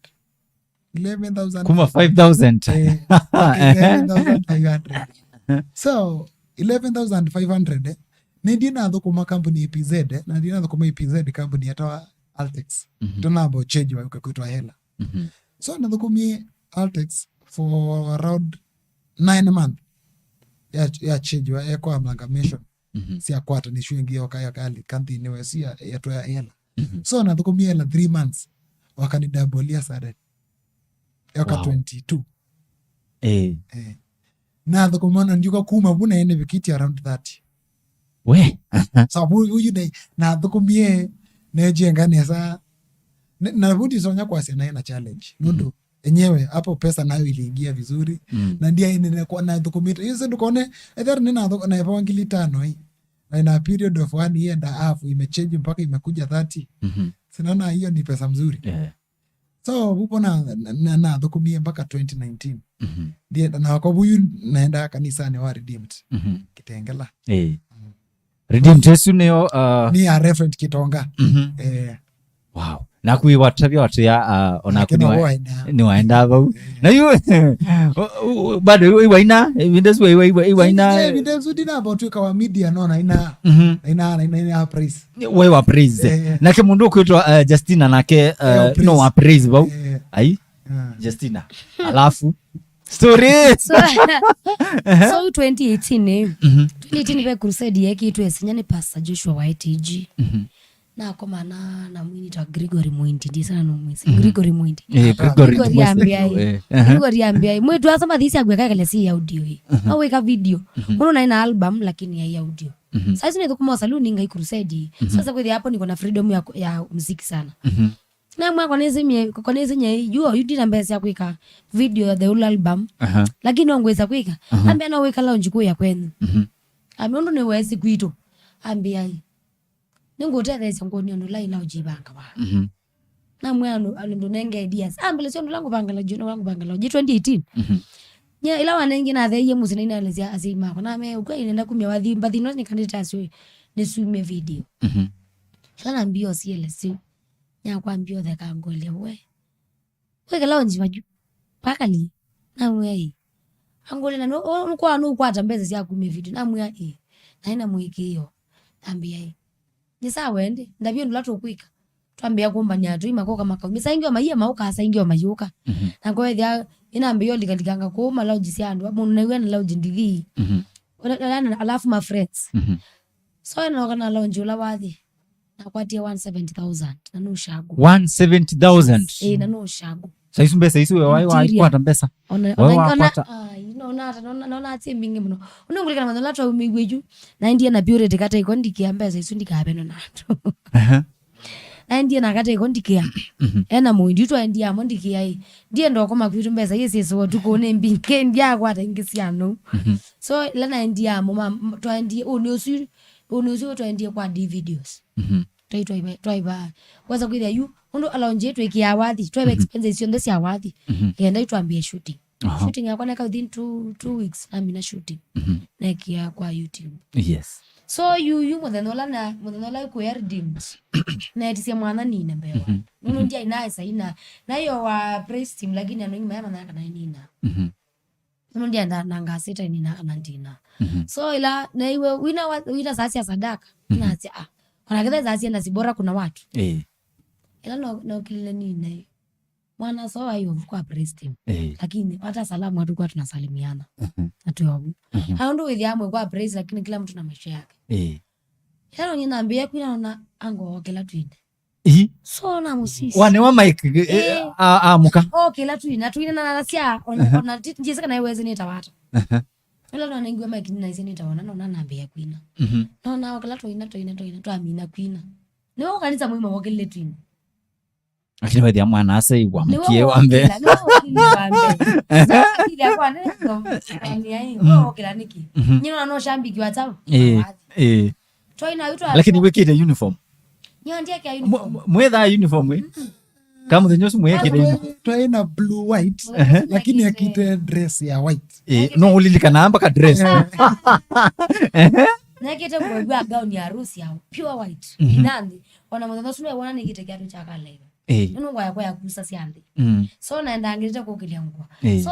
Eleven thousand. Kuma five thousand. Eh, okay, Ehe. eleven thousand five hundred. So, eleven thousand five hundred, eh, nĩndie nathũkũma kambuni E P Z, eh, na ndie nathũkũma E P Z kambuni yetawa Altex. Mhm. Tũnamba ũchenji wa kwĩtwa hela. Mhm. So, nathũkũmie Altex for around nine months. Ya, ya change wa, ekwa amalgamation. Mhm. Syakwata nĩ shwingi yoka, yoka yalika nthĩnĩ wa ĩsu ya, yatwea hela. Mhm. So, nathũkũmie hela three months. Wakanidabolia sudden. Yoka Wow. twenty-two. Eh. Eh. Nathũkũma na ndiũka kuma vu na ene vikiti around thirty. We. So, vu, vu yu ne, nathũkũmie, nejenga nesa. Ne, na vu ndisonya kwasya nae na challenge. Nũndũ, Mhm. enyewe, hapo pesa nayo iliingia vizuri. Mm. Na ndiaĩ nĩnekwa nathũkũmĩte. Hiyo sasa ndũkone, ethera nĩnathũkũma na ĩvangili tano hii. Na ina period of one year and a half, imechange mpaka imekuja thirty. Mhm. Sinaona hiyo ni pesa mzuri. Yeah. So, vupo na, na, na, nathũkũmie mpaka twenty nineteen. Mhm. Ndienda, na wako vuyu naenda kanisani wa Redeemed. Mhm. Kitengela. Eh. Mm. Redeemed ĩsu nĩyo, uh, Nĩ ya Reverend Kitonga. Mhm. Eh. Wow. Naku watavya watu ya, uh, onaku Lakini nĩwa-, waenda. nĩwaenda vau. Eh. Na yu, u-, u-, bado yu iwaina, ivinda su iwa, iwa, iwaina. Eh, ivinda su ndina about wika wa media, no, naina. Mhm. Naina, naina, naina praise. We wa praise. Eh. Nake mũndũ ũkwĩtwa, uh, Justina nake, uh, Eh, wa praise. no wa praise vau. Eh. Ai. Ah. Justina. Alafu. Story. So, so twenty eighteen, eh. Mhm. Twenty eighteen ve crusade yekĩtwe sinya nĩ Pastor Joshua wa A T G. Mhm. Nakomana na mwini ta Gregory Mwindi, ndi sana no mwisi. Mhm. Gregory Mwindi. Eh, Gregory Gregory Mwindi. ambia, Eh, aha. Gregory ambia, "Mwetu asa mathisi agweka kale si audio hii. Mhm. Au weka video." Mhm. Unaona ina album lakini ya audio. Mhm. Sasa hizi ndio kwa saluni ngai crusade. Mhm. Sasa kwa hapo niko na freedom ya, ya muziki sana. Mhm. Na mwa kwa nezi mie, kwa nezi nye, yu, yu ndina mbesa ya kwika video ya the whole album. Aha. Lakini no ngweza kwika. Aha. Ambia no wika launch kwa ya kwenu. Mhm. Ambia ndo ni wezi kwitu. Ambia hii. Nĩngũtetheesya ngũnĩ ũndũ ũla ĩla ũjĩvanga wa. Mhm. Namwĩa andũ, andũ nenge ideas. Ambĩlĩsya ũndũ ũla ngũvanga launch, ũndũ ũla ngũvanga launch, twenty eighteen. Mhm. Nye, ĩla wanengie natheeie mũsyĩ na inaelesya asyai makwa. Name, ũkw'a inenda kumya wathi, mbathi ino nĩkanĩte asyo nĩsumie video. Mhm. Ĩla nambia ũsiele syũ. Nyakwambia ũtheka ngolya we. Wĩkĩla ũnjiva yu. Pakali. Namwĩa ĩ. Angũlya na nũ-, ũ-, nũkwaa nũkwata mbesa sya kumya video. Namwĩa ĩ. Naĩ na mũĩkĩĩo. Nambĩa ĩ. Nĩ sawa ĩndĩ. Ndavye ũndũ ũla tũkwĩka. Twambĩa kũmbany'a atũi makoka makaumya. Saa ingĩ o maiya mauka, saa ingĩ o mayũka. Mhm. Na kwethĩa, ĩnambĩa ũlikalikanga kũu ma lounge sya andũ. Mũndũ naiwe na lounge ndithi. Mhm. Ala-, ala-, alafu ma friends. Mhm. So ĩnoka na lounge ũla wathi. Nakwatie one seventy thousand, na nũshagũ. One seventy thousand? Ĩĩ, na nũshagũ. Saa isu mbesa isu we wai Interior. Wakwata mbesa? Ona, Wai ona, ona, wakwata? Ai, nona ata, nona, nona atie mbingĩ mũno. Ũnũngũlĩkana mathĩna twaumĩiw'e yu. Naendie na purity kata iko ndikĩa mbesa isu ndikaveno na andũ. Aha. Naendie na kata iko ndikĩa. Mhm. Ena mũindi twaendie amo ndikĩa ĩ. Ndienda ũkoma kwitũ mbesa iĩ syĩsĩwa ũtukũ nĩ mbingĩ ndiakwata ingĩ sya nũu. Mhm. So, ĩla naendie amo, ma, ma, twaendie, ũnĩ ũsu, ũnĩ ũsu twaendie kwa D Videos. Mhm. Twai twaiva, twaiva. Wesa kwĩthĩa yu, ũndũ alaunji twĩkĩaa wathi, twaiva Mhm. expenses syonthe sya wathi. Mhm. Kenda itwambie shooting. Aha. Shooting yakwa neka within two, two weeks, namina shooting. Mhm. Nekia kwa YouTube. Yes. So yu, yu mũthenya ũla na, mũthenya ũla ikuya redeemed. Netisye mwana nine mbee wa. Mhm. Nũndũ Mhm. ndiaĩ naĩ saina. Na iyo wa praise team, lakini andũ aingĩ maya manyaka naĩ nina. Mhm. Nũndũ ndienda na ngasĩta nina kana ndina. Mhm. So ila, na iwe, wina wa, wina saa sya sadaka. Mhm. Nasya, ah. Ona ketha saa sya ndasi bora kuna watu. Eh. Ĩla no-, nokĩlile nine, mwana so aĩ ovu kwa praise team. Eh. Lakini hata salamu hatukuwa tunasalimiana. Mhm. Ati ovu. Mhm. Hayo ndo wĩthĩa amwe kwa praise, lakini kila mtu na maisha yake. Eh. Ĩla nonye nambĩĩa kwina ona ango okela twine. Ii. So na musisi. Wane wa Mike, eh, Eh. a-, amũka. Okela twina, twina na sya, ona, Aha. ona ti-, njĩsĩ kana iwezi nĩta wata. Aha. Ĩla nonengiwe Mike nĩnaisĩ nĩta wana, nona nambĩĩa kwina. Mhm. Nona okela twina, twina, twina, twamina kwina. Nĩwe kanisa mũima wokelile twina. Lakini wethĩa mwana ase wamũkie wa mbee. Nĩwe wokĩla, nĩwe wokĩla wa mbee. Sasa akili yakwa nĩ, nĩ, nĩ, nĩ, nĩ, nĩwe wokĩla nĩkĩ? Mhm. Nyina no shambiki wa chao. Eh, eh. Twaina yu twa- Lakini wĩkĩte uniform. Nyo ndieke uniform. Mwe-, mwe-, mwethaa uniform, eh? Mm. Kama mũthenya ũsu mwekĩte uniform. Twaina blue white, Ehe. Lakini akĩte dress ya white. Eh, no ũlilikana amba ka dress. Ehe. Nekĩte ngwegwa gown ya rose ya pure white. Mhm. Inandi, ona mũthenya ũsu nĩwona nĩkĩte kĩatũ kya kalaiva. Eh. Nũndũ ngwa yakwa ya kusa sya nthĩ. Mm. So naenda ngĩte kũkĩlya ngwa. Eh. So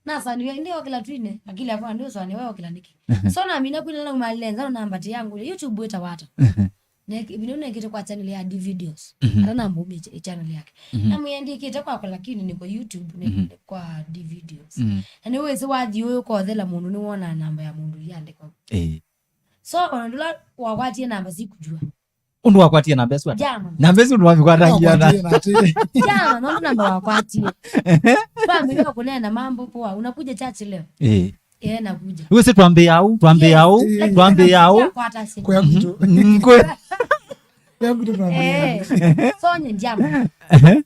nasaniwe ndi okĩla twine, akili yakwa ndi usani we okĩla nĩkĩ. Mhm. So namina kwina na umalile nza na mbati yangu YouTube wĩta wata. Mhm. Ne video nekĩte kwa channel ya D Videos. Mhm. Ara namba umi ch-, channel yake. Mhm. Namwĩandĩkĩte kwakwa lakini niko YouTube nĩ Mhm. kwa D Videos. Mhm. Na nĩ wĩsĩ wathi ũyũ kothela mũndũ nĩ wona namba ya mũndũ yandĩkwa. Eh. So ona ndula wakwatie namba sikujua. Ũndũ wakwatie namba ĩsu ata? Jama. Namba ĩsu ũndũ wavĩkwatangia na. Wakwatie na atĩ. Jama, no namba wakwatie. Twambĩrĩe kũneena mambo poa. Unakuja church leo? Eh. Eh, nakuja. Wĩsĩ twambĩĩa au, twambĩĩa au, Yes. Twambĩĩa au. Yakwata simu. Kwa mtu. Mm, kwe- Kwa mtu twambĩĩa. Eh. So nye jama. Ehe.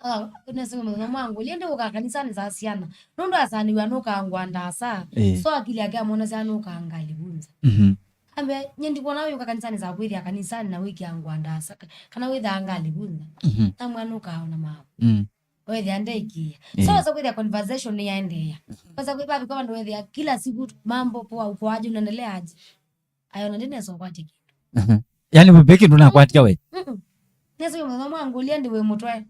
Ah, unasema mama wangu, liende uka kanisani saa siana. Nũndũ asaniwa nũkangwa ndasa. Eh. So akili yake amona siana nũkangalivunza. Mhm. Ambe, nye ndikuona wĩũka kanisani za kwĩthĩa kanisani na wĩkĩa ngwa ndasa, ka-, kana wĩthaa ngalivunza. Mhm. Na mwana ũkaona mavu. Mm. Wethĩa ndekie. Eh. So, wasa kwĩthĩa conversation nĩyaendeea. Wasa kwĩva viko vandũ wethĩa kila siku mambo poa, uko aje, unaendelea aje? Ayona ndinesa ũkwatya kĩndũ. Mhm. Yaani, vĩvĩ kĩndũ nakwatia we? Mm-mm. Nesa yo mama mwangulia ndi wĩ mũtwe.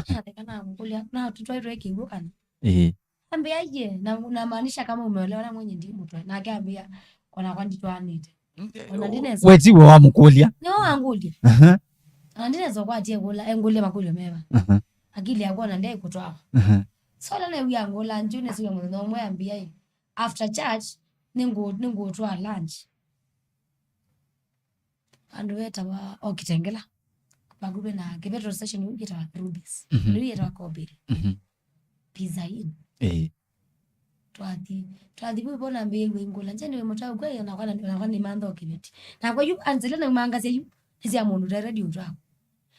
Natheka namũkũlya, na tũtwaĩ twĩ kĩw'ũ kana. Eh. Ambĩa, "Ye, na, namaanisha kama umeolewa na mwenye ndi mũtwe." Nake ambĩa, "Onakwa nditwaanĩte." Ona ndinesa. We tiwe wamũkũlya? Nĩwe wangũlya. Aha. Ona ndinesa ũkwatie kũla, engũlya makũlyo meva. Aha. Akili yakwa ona ndyaĩ kũtwawa. Aha. So, ĩla newia ngũla, nju nĩsiwe mũthenya ũmwe ambĩa, "Ĩ, after church, nĩngũ-, nĩngũtwaa lunch." Andũ vetawa o Kitengela. Vakuvĩ na kĩ petrol station yu yĩtawa Rubies. Mhm. Yu yĩtawa Kobiri. Mhm. Pizza Inn. Eh. Twathi, twathi vu vo nambĩĩe ngũla. Nje nĩ mũtau kwa yo nakwa na, nakwa nĩ mantha o kĩveti. Nakwa yu anzile na umangasia yu. Nĩ sya mũndũ ta radio twako.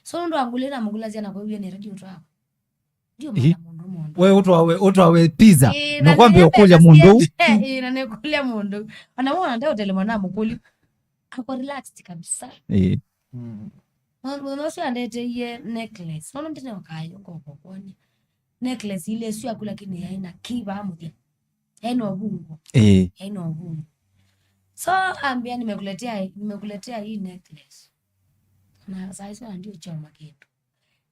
So nũndũ angũlĩ na mũgũla sia nakwa yu nĩ radio twako. Ndio Ĩ? Mwana mũndũ mũndũ. We ũtwawe, ũtwawe pizza. Ĩ, na nũkwambia nĩ ũkũlya mũndũ ũu. Ĩ, na nĩkũlya mũndũ. Ona wona ndeũtele mwana mũkũlyu. Ako relaxed kabisa. Ĩ. Mm. Mũthenya ũcio andeteie necklace. Nono ndine wakayo ngoko kuonia. Necklace ile sio aku lakini yaina kiba amuthia. Yaina ubungo. Ĩ. Yaina ubungo. So ambia nimekuletea, nimekuletea hii necklace. Na saa hizo ndio choma kitu.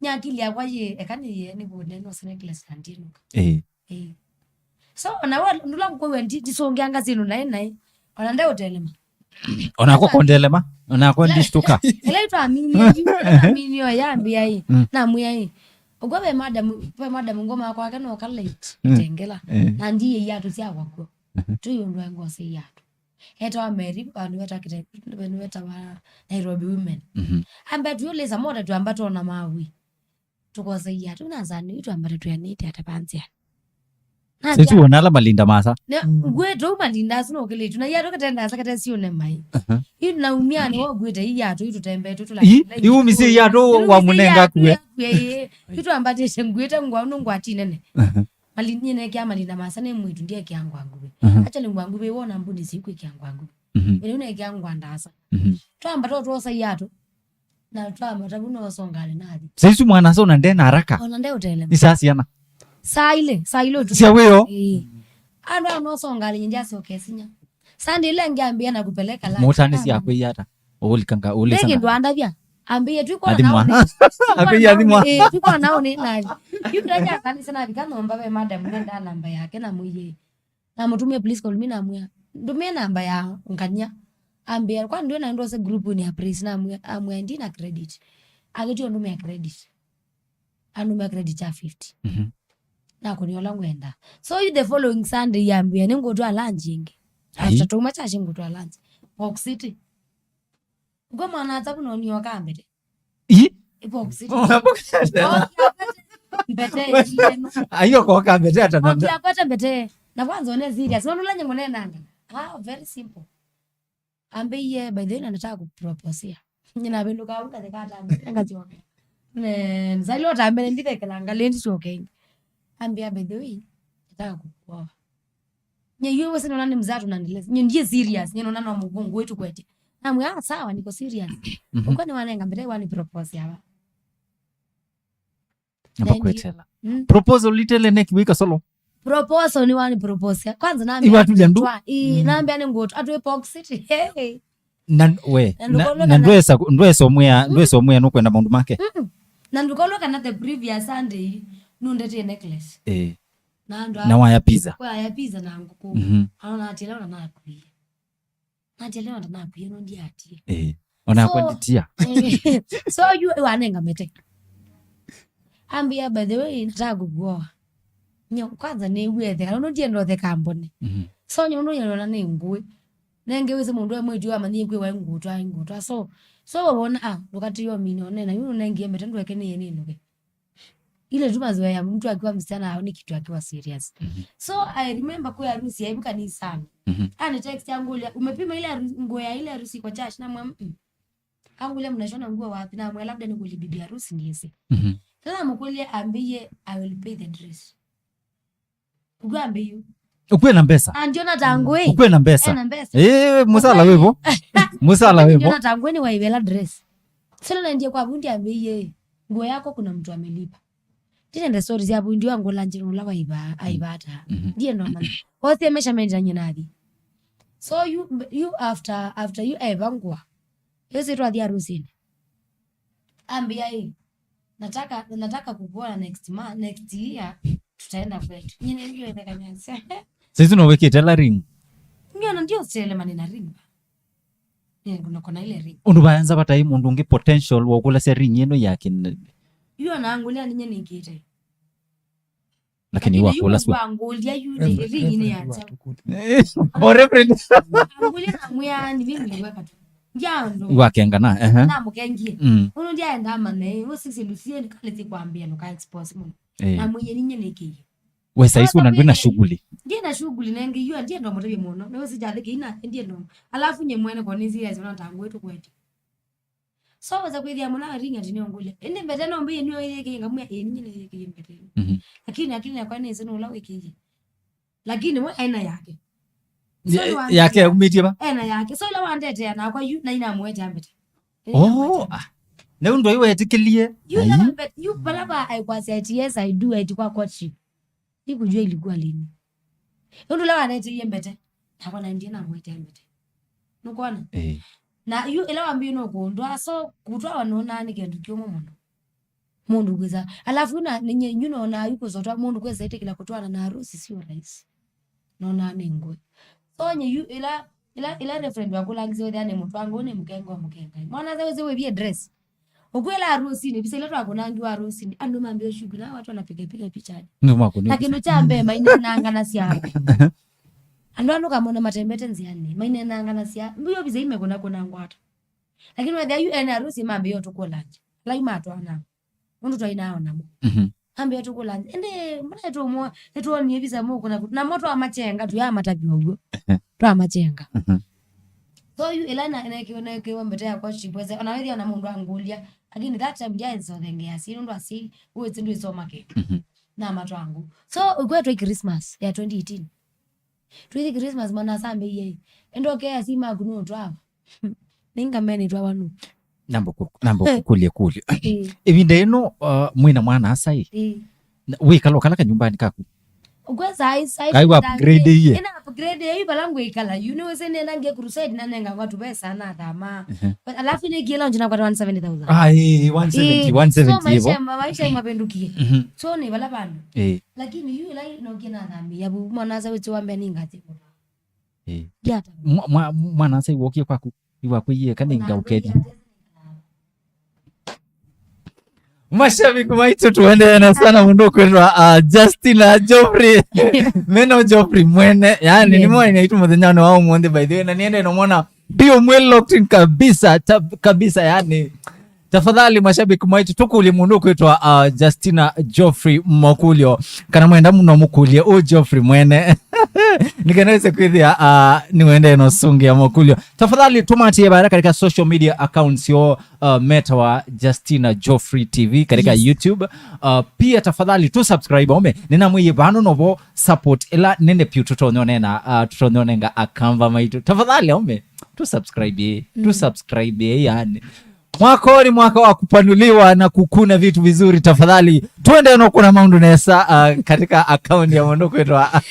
Nya akili yakwa yĩ, eka nĩyĩe nĩvũne nose necklace na ndinũka. Ĩĩ. Ĩĩ. So, ona we, ndũla kũkũw'a ndi-, ndisũngĩanga syĩndũ naĩ naĩ. Ona ndeũtelema. Onakwa kondelema, onakwa ndishtuka. Ĩla itwaminie yu, ĩla twaminie o yambĩa ĩ, Mm. namwĩa ĩ, ũkw'a ve madam, ve madam ngoma kwake noka late, Mm. Kitengela. Eh. Na ndiye iatũ syakwa kw'o. Mhm. Tũi ũndũ ngose iatũ. Etawa Mary, vandũ vetakĩte, vandũ vetawa Nairobi Women. Mhm. Ambe tuuliza moda twambata ona mawi. Tukosa iatũ na nzani, itwambata twianĩte ata panzia. Sisi wona ala malinda masa. Ne, Mm. ngwĩtũ malinda asu nũkĩlĩtu. Na iatũ katenda asa kate sione mai. Aha. Yu na umia nĩ wogwĩte iatũ itutembetwe tula. Ii, iumisye iatũ wa mũnenga kue. Itwambatĩte ngwĩte ngwa nũngwati nene. Aha. Mali-, nyie nekĩa malinda masa nĩ mwĩtu, ndiekĩa ngwa nguvĩ. Mhm. Acha nĩ ngwa nguvĩ, wona mbuni sikwĩkĩa ngwa nguvĩ. Mhm. Ĩla nekĩa ngwa ndasa. Mhm. Twambata twosa iatũ. Na twambata vu nosonga alĩ nathi. Saisu mwana so na ndena haraka. Ona ndeũtelema. Ni saa siana. Saa ile, saa ile tu. Sia wĩo. Ĩĩ. Andũ ano nosonga alĩ nyingi asoke sinya. Saa ndĩ ile ngiambia na kupeleka la. Mota ni sia kwĩ ata. Ulikanga, ulisanga. Ndege ndo andavya. Ambie, "Twikwa Athimwa. Naone." Akwĩya athimwa. Eh, twikwa naone nathi. Yu ndaja kanisa navika nyũmba ve madam nenda namba yake namwĩie. Namũtũmĩa, "Please call me," namwĩa, "Ndũmĩa namba ya ngania." Ambĩa, "Kwa ndwĩ na ndose group ni ya praise?" Namwĩa, amwĩa, "Ndi na credit." Akĩtio ndũmĩa credit. Andũmĩa credit ya fifty. Mhm. Nakũnĩa ũla ngwenda. So you the following Sunday yambĩa nĩngũtwaa lunch ĩngĩ. Ai. After twauma church ngũtwaa lunch. Park City. Ngwe mwana atabu no nioka mbete. Ĩ? Ĩ Park City. Ona Park City. Okia mbete. Mbete ĩno. Ayo koka mbete ata nanda. Okia mbete mbete. Na kwanza one serious. Nondu la nyengo nenanga. Ah, very simple. Ambĩie, by the way, na nataka kuproposia. Nyina vinduka unga the kata ngachoka. Ne, nzalio tambele ndithekela ngalindi choke. Ambia, by the way, nataka kukuoa. Nye yue wese nona ni mzatu na ndile. Nye ndiye serious. Nye nona no mubungu wetu kwete. Namwe, ah, sawa, niko serious. Mhm. Ukwani wanenga mbele wani propose yawa. Namba kwetela. Mm. Proposal litele neki wika solo. Proposal ni wani propose. Kwanza nambia. Iwa tuja ndu. Ii, mm, nambia ni ngũtwa. Atwe Park City. Hey. Na we, na, na ndwesa, ndwesa umwea, mm, ndwesa umwea nukwenda maundu make. Mm-mm. Na ndukolo kana the previous Sunday nundete necklace. Eh. Na ndo. Na waya pizza. Kwa ya pizza na nguku. Mhm. Anaona ati leo na nakuia. Natia leo ndanakuie no ndiatie. Eh. Ona so, akwa nditia. Eh, so yu wanenga mete. Ambia, by the way, nataka kukuoa. Nyo kwanza nĩ wethe, kana no ndienda othe kambone. Mhm. So nyo no yona nĩ ngui. Nenge wese mũndũ amwe tu amanyie kwi wa ngutwa, ngutwa. So, so wona, ah, ndukati yo mino nena, yu nenge mete ndweke nĩ nĩ nuke. Ile tu mazoea ya mtu akiwa msichana haoni kitu akiwa serious. Mhm. So I remember kwa harusi ya hivi kanisani. Mhm. Ani text yangu ulia, "Umepima ile haru-, nguo ya ile harusi kwa church?" Na mwa, mm. Angu ulia, "Mnashona nguo wapi?" Na mwa, "Labda ni kuli bibi harusi niese." Mhm. Sasa mkulia ambie, "I will pay the dress." Ugwa ambiyu. Ukwe na mbesa. Ah, ndiona tangwe. Ukwe na mbesa. Ena mbesa. Eh, musala wivo. Musala wivo. Ndiona tangwe ni waivela dress. Sasa naendie kwa bundi ambie, "Nguo yako kuna mtu amelipa." Ndinende stories ya bundi wangu la njira ula waiva, aivata. Mhm. Ndiye ndo mana. Ose measurement ya nyinathi. So you, you after, after you evangwa. Yose twathi harusini. Ambia hii. Nataka, nataka kukuona next month, next year tutaenda kwetu. Nyine ndio ile kanyasa. Saizi no wekete la ring. Ndio na ndio sele manina ring. Nĩ ngũnoko na ile ring. Ũndũ vaenza vatai mũndũ ũngĩ potential wa ũkũlasya ring ĩno yake. Yu anangũlya ninye nĩkĩte. Lakini wakũlasya. Angũlya yu nĩ ring nĩ ya chao. Or reverend. Angũlya na mwĩa ni mimi nĩ weka tu. Ndia ndo. Wakengana, ehe. Na mũkengie. Mm. Ũno ndia enda mane, ũno sisi lusie ni kale ti kwambia no ka expose mũno. Eh. Na mwenye ninye nĩkĩie. We saizi una ndwina shughuli. Ndiye na shughuli nenge yu ndiye ndo mũtavye mũno. Nĩ wĩsĩ kyathĩ kĩina ndiye ndo. Alafu nye mwene kwa nĩ serious ona tangwe tu kwete. So weza kwĩthĩa mũna ring ati nĩ ongũlya. Ende mbete no mbe nĩ oyeke ngamwe eni nĩ yeke mbete. Mhm. Lakini akili yakwa nĩ sino ula wĩkĩie. Lakini we ena yake. So, ye-, nĩ wa yake yaumĩtie va? Ena yake. So ila wandetea nakwa yu na ina mwete ambete. Oh, ah. Na ũndũ ũyũ wetĩkĩlie. Yu na mbete, yu balaba I was at yes I do it kwa courtship. Sikujua ilikuwa lini. Nũndũ ũla waneteie mbete, nakwa naendie namwete mbete. Nũkwona? Eh. Na yu ĩla wambie nũkũndwa, so kũtwawa nũnaa nĩ kĩndũ kĩũmũ mũno. Mũndũ kwĩsa. Alafu na, ninye, yu nonaa yu kũsotwa mũndũ kwĩsa ĩtĩkĩla kũtwaana na harusi sio rahisi. Nonaa nĩ ngũĩ. So nye yu ĩla Ila, ila reverend wakũlangisye wĩthĩa nĩ mũtwango, nĩ mũkenga wa mũkengai. Mwana aze wĩsĩ wĩvie dress. Ũkwĩla harusinĩ, visa ila twakũnangiwa harusinĩ, andũ mambĩe shughuli, na watu wanapiga piga picha. Nĩ makũnĩ. Na kĩndũ kya mbee mainenanganasya. Andũ andũ kamona matembete nziani, mainenanganasya. Mbio visa imekũna kũna ngwata. Lakini wĩthĩa yu ene harusi mambĩe ũtukũ lunch. Lai matwana. Nũndũ twaĩ nao namo. Mhm. Ambĩa tũkũla, ĩndĩ mbona nĩtũmũ-, nĩtwonie visa mũkũna kũ-, namo twamachenga, tũyamatavya ũw'o. Ehe. Twamachenga. Mhm. So yu ĩla na-, nekiwe, nekiwe mbete yakwa shipweze, ona wĩthĩa ona mũndũ angũlya, lakini that time ndyaĩ nzothengea si nũndũ asi, wĩsĩ ndwĩsoma kĩndũ. Mhm. Namatwangu. So, ũkwetwe Christmas ya twenty eighteen. Twithi Christmas mwana asambĩie, ĩndĩ ũkea si maku nũtwawa. Nĩngamenĩtwa wanu. Namba kũ-, namba kũkũlya kũlyo. Ĩĩ. Ĩvinda ĩno, uh, mwĩna mwana asai. Ĩĩ. Na wĩkala ũkala kanyumbani kaku. Ũkwesa ai, ai, kai wa upgrade iye. Ĩna upgrade ĩĩ vala ngwĩkala. Yu nĩwĩsĩ nĩenda ngĩ crusade na nenga ngwa tũvesa na thama. Ehe. Alafu nĩ kila onje na kwa one seventy thousand. Ah, ĩĩ, one seventy, ĩĩ, one seventy so maisha, ĩvo. Ma-, maisha mavĩndũkie. Mhm. So nĩ vala vandũ. Ĩĩ. Lakini yu ĩla nokie na thami ya bu mwana asa wĩtĩ wa mbea nĩ ngathi mũno. Ĩĩ. Ndiata. Mwa-, mwa-, mwana asa iwokie kwaku, iwakwĩie kana ingaũkethya. Ona ngaũkethya. Mashabiki maitũ, tũendee na sana mũndũ kwĩtwa, uh, Justina Geoffrey. Meno Geoffrey mwene. Yani, yes, nĩ mwaine aitũ mũthenyanĩ wa ũmũnthĩ, by the way. Na nĩendee na mwana biũ mwĩ locked in kabisa, ta-, kabisa, yani. Tafadhali, mashabiki maitũ, tũkũlye mũndũ kwĩtwa, uh, Justina Geoffrey makũlyo. Kana mwenda mũno mũkũlye ũ Geoffrey mwene. Nĩkenda wĩse kwĩthĩa, uh, nĩwendee na ũsũngĩa makũlyo. Tafadhali, tũmatie baada katika social media accounts yo, uh, metawa Justina Geoffrey T V katika, yes, YouTube. Uh, pia tafadhali tu subscribe, ome. Nĩnamwĩie vano novo support ĩla nene piũ tũtonyonena, uh, tũtonyonenga akamba maitũ. Tafadhali, ome, tu subscribe, eh. Tu, mm, subscribe, eh, yani. Mwaka huu ni mwaka wa kupanuliwa na kukuna vitu vizuri. Tafadhali, tuende na kuna maundu nesa, uh, katika account ya mũndũ kwĩtwa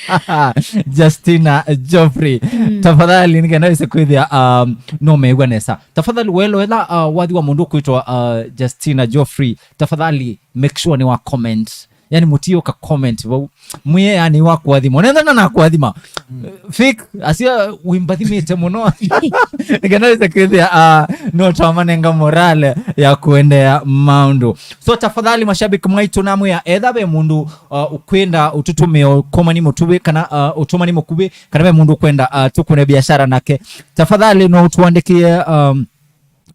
Justina Geoffrey. Mm. Tafadhali, nĩkenda wĩse kwĩthĩa, um, no meigwa nesa. Tafadhali, welo ela, uh, wathi wa mũndũ kwĩtwa, uh, Justina Geoffrey, tafadhali make sure nĩ wa comment. Yani, mũtio ka comment vau. Mwie, yani, wa kũathima. Nenda na na kũathima. Mm. Fake, asia wĩmbathimĩte mũno. Nĩkenda wĩse kwĩthĩa, uh, no twamanenga morale ya kũendea maũndũ. So, tafadhali, mashabiki maitũ, namwĩa, etha ve mũndũ, uh, ũkwenda ũtũtũmĩe ũkomani mũtũvĩ, kana, uh, ũtũmani mũkuvĩ, kana ve mũndũ ũkwenda, uh, tũkũne biashara nake, tafadhali no ũtũandĩkĩe, um,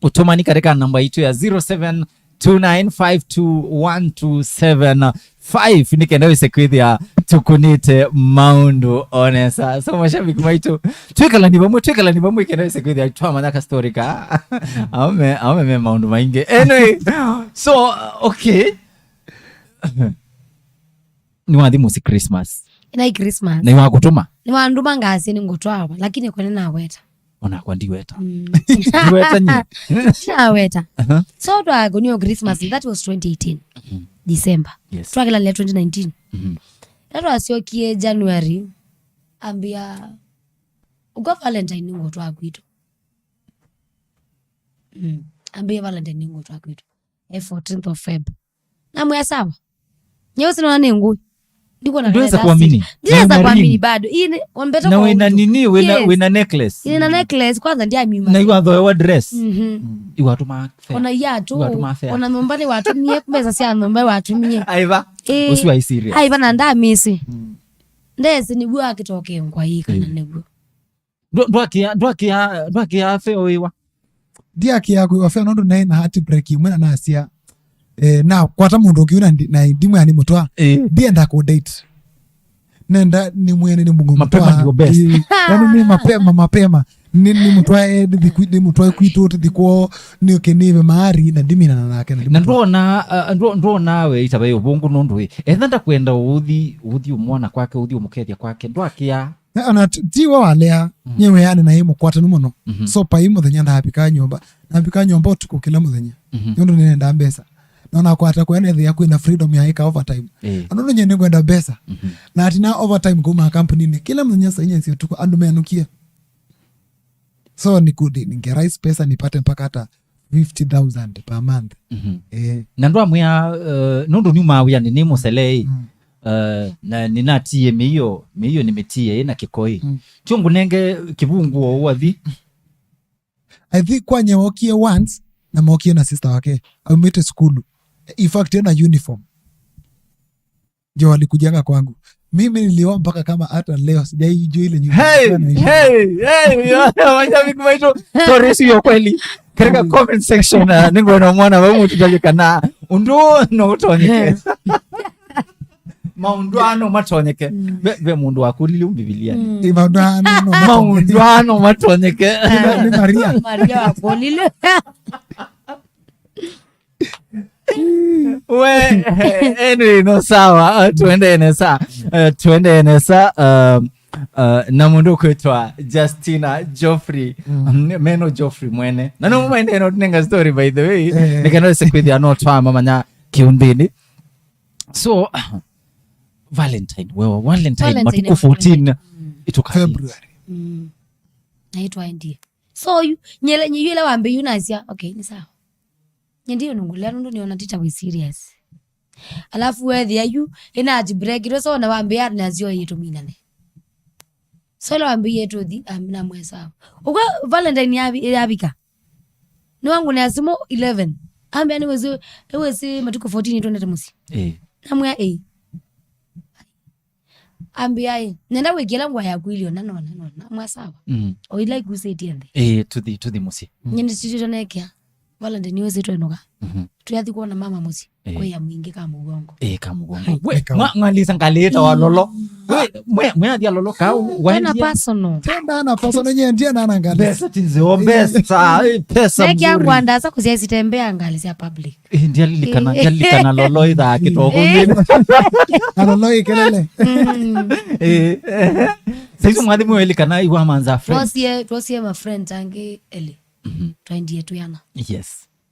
ũtũmani katika namba itũ ya zero seven two nine five two one two seven five, nĩkenda wĩse kwĩthĩa tũkũnĩte maũndũ o nesa. So, mashabiki maitũ, twĩkalani vamwe, twĩkalani vamwe, nĩkenda wĩse kwĩthĩa twamanya ka story ka. Aume, aume me maũndũ maingĩ. Anyway, so, okay. Nĩwathi mũsyĩ Christmas. Ĩna Christmas. Na iwakũtũma? Nĩwandũma ngasĩ nĩngũtwawa, lakini kwene naweta. Onakwa ndiweta. Mm. Ndiweta nye. Naweta. Uh-huh. So twakonio Christmas, that was twenty eighteen, mm-hmm, December. Yes. Twakĩlanĩla twenty nineteen. Mm-hmm. Na twasyokie January, ambĩa, ũkwa Valentine nĩngũtwaa kwitũ. Mm. Ambĩa Valentine nĩngũtwaa kwitũ. Eh, fourteenth of Feb. Namwĩa sawa. Nyeu sinaona nĩ ngũĩ. Ndikuona. Ndweza kuamini. Ndinaweza kuamini bado. Ĩĩ, wambeta. Na wĩna nini, wĩna, yes, wĩna necklace. Ĩĩ, na necklace, kwanza ndiamima. Na iwathoewa dress. Mhm. Iwatũma fare. Ona iatũ. Iwatũma fare. Ona nyũmba nĩwatũmie, mbeca sya nyũmba watũmie. Aiva. Ĩĩ. Ũsu ai serious. Aiva na ndamĩsĩ. Mm. Ndesi nĩguo akĩtoke ngwa ĩĩ kana, ĩĩ, nĩguo. Ndwa-, ndwakĩa, ndwakĩa, ndwakĩa fare ũĩwa? Ndiakĩa kwĩwa fare nũndũ naĩ na heartbreak ĩmwe na nasya, eh, nakwata mũndũ ũngĩ na ndi-, na ndimwĩa nĩ mũtwa. Eh. Ndienda kũ date. Nenda nĩ mwene nĩ mũng'o. Mapema mũtwa ndio best. Eh, yani nĩ mapema, mapema. Nĩ, nĩ mũtwa, eh, nĩ thiku, nĩ mũtwa kwitũ, tũthi kwoo, nĩ ũke nĩve mahari, na ndiminana nake, na ndimũtwa. Na ndwona, uh, ndwo-, ndwona we ĩtave ũvũngũ nũndũ ĩ. Etha ndakwenda ũthi, ũthi ũmwona kwake, ũthi ũmũkethya kwake, ndwakĩa. Na, ona ti, ti we walea, mm, nye wĩanĩ na ĩ mũkwatanu mũno. Mhm. So, pai mũthenya ndavika nyũmba. Navika nyũmba ũtukũ kĩla mũthenya. Mhm. Nũndũ nĩnenda mbesa. Na onakwata kũya nethĩa kwĩna freedom ya ĩka overtime. Eh. Na nũndũ nye nĩngwenda mbesa. Mhm. Na ati na overtime kuma kampunini. Kĩla mũthenya saa inya cia ũtukũ, andũ menũkie. So, nikudi, ningeraise pesa nipate mpaka hata fifty thousand per month. Mhm. Eh. Na ndwamwĩa, uh, nũndũ nyumaa wĩanĩ nĩ mũsele ĩ, mm, uh, na nĩnatie mĩio, mĩio nĩmĩtie ĩ na kĩkoi. Mm. Tio ngũnenge kĩvunguo ũathi. I think kwanye wokie once, na mokie na sister wake. Aumĩte sukulu. In fact, ena uniform. Ndio walikujanga kwangu. Mimi nilioa mpaka kama hata leo sijaijua ile nyumba. Hey, nilikuwa naishi. Hey, hey, mashabiki wetu, story hiyo kweli. Katika, mm, comment section, uh, nĩngwenda mwana wa mũndũ tajikana. Ũndũ no ũtonyeke. Maũndũ ano matonyeke. Mm. Ve, ve mũndũ wakũlilye Bibilia. Mm. Ĩ, maũndũ ano no matonyeke. Maũndũ ano matonyeke. Nĩ, nĩ Maria. Maria wakũlilye. We, anyway, no, sawa. Uh, tuendee nesa. Uh, tuendee nesa. Uh, uh, na mũndũ kwĩtwa Justina Geoffrey. Mm. Mm, meno Geoffrey mwene. Na no, mm, mwende no tunenga story, by the way. Eh. Nĩkenda wĩse kwĩthĩa no twamamanya kĩũnthĩnĩ. So, Valentine, wewe, Valentine, Valentine, matukũ fourteen, mm, ĩtũkathi. February. Mm. Na ĩtwaendie. So, yu, nyele, nyi, yu ĩla wambĩie yu nasya, okay, nĩ sawa. Nye ndiyo nũngũlĩa nũndũ nĩona tita wĩ serious. Alafu wethĩa yu, ĩna heartbreak, ĩtwe so na wambĩa nasyo yĩtũminane. So ĩla wambĩie tũthi, am-, namwĩa sawa. Ũkwa Valentine yavi-, yavika. Nĩwangũnĩa simũ eleven. Ambĩa, "Nĩwĩsĩ, nĩwĩsĩ matukũ fourteen nĩtwendete mũsyĩ." Eh. Namwĩa, "Ĩĩ." Ambĩa, "Ĩ, nenda wĩkĩla ngũa yaku ilio." "Na nona, nona." Namwĩa, "Sawa." Mm. O ila ikusĩtie nthĩ. Eh, tũthi, tũthi mũsyĩ. Mm. Nyie nĩsitĩtwe nekĩa. Valentine nĩwĩsĩ twenũka. Mhm. Tũyathi kwona mama mũsyĩ. Eh. Kwĩ ya mwingĩ ka mũgongo. Eh, ka mũgongo. Hai. We, eka. Mwa-, mwalisa ngalĩta wa Lolo. We, mwe, mwe athia Lolo kau, tena waendie personal. Tena na personal, nye ndia na na ngalĩsa. Pesa tinzeo, pesa, eh, pesa mzuri. Seki yangu andasa kuziazitembea ngali cia public. Eh, ndialilikana, eh, ndialilikana Lolo ithaa kĩtoko. Eh. Na Lolo ikelele. Mm. Eh. Saizi mwathi mwelikana iwa manza friend. Twosie, twosie ma friend angĩ elĩ. Mhm. Twaendie twiana. Yes.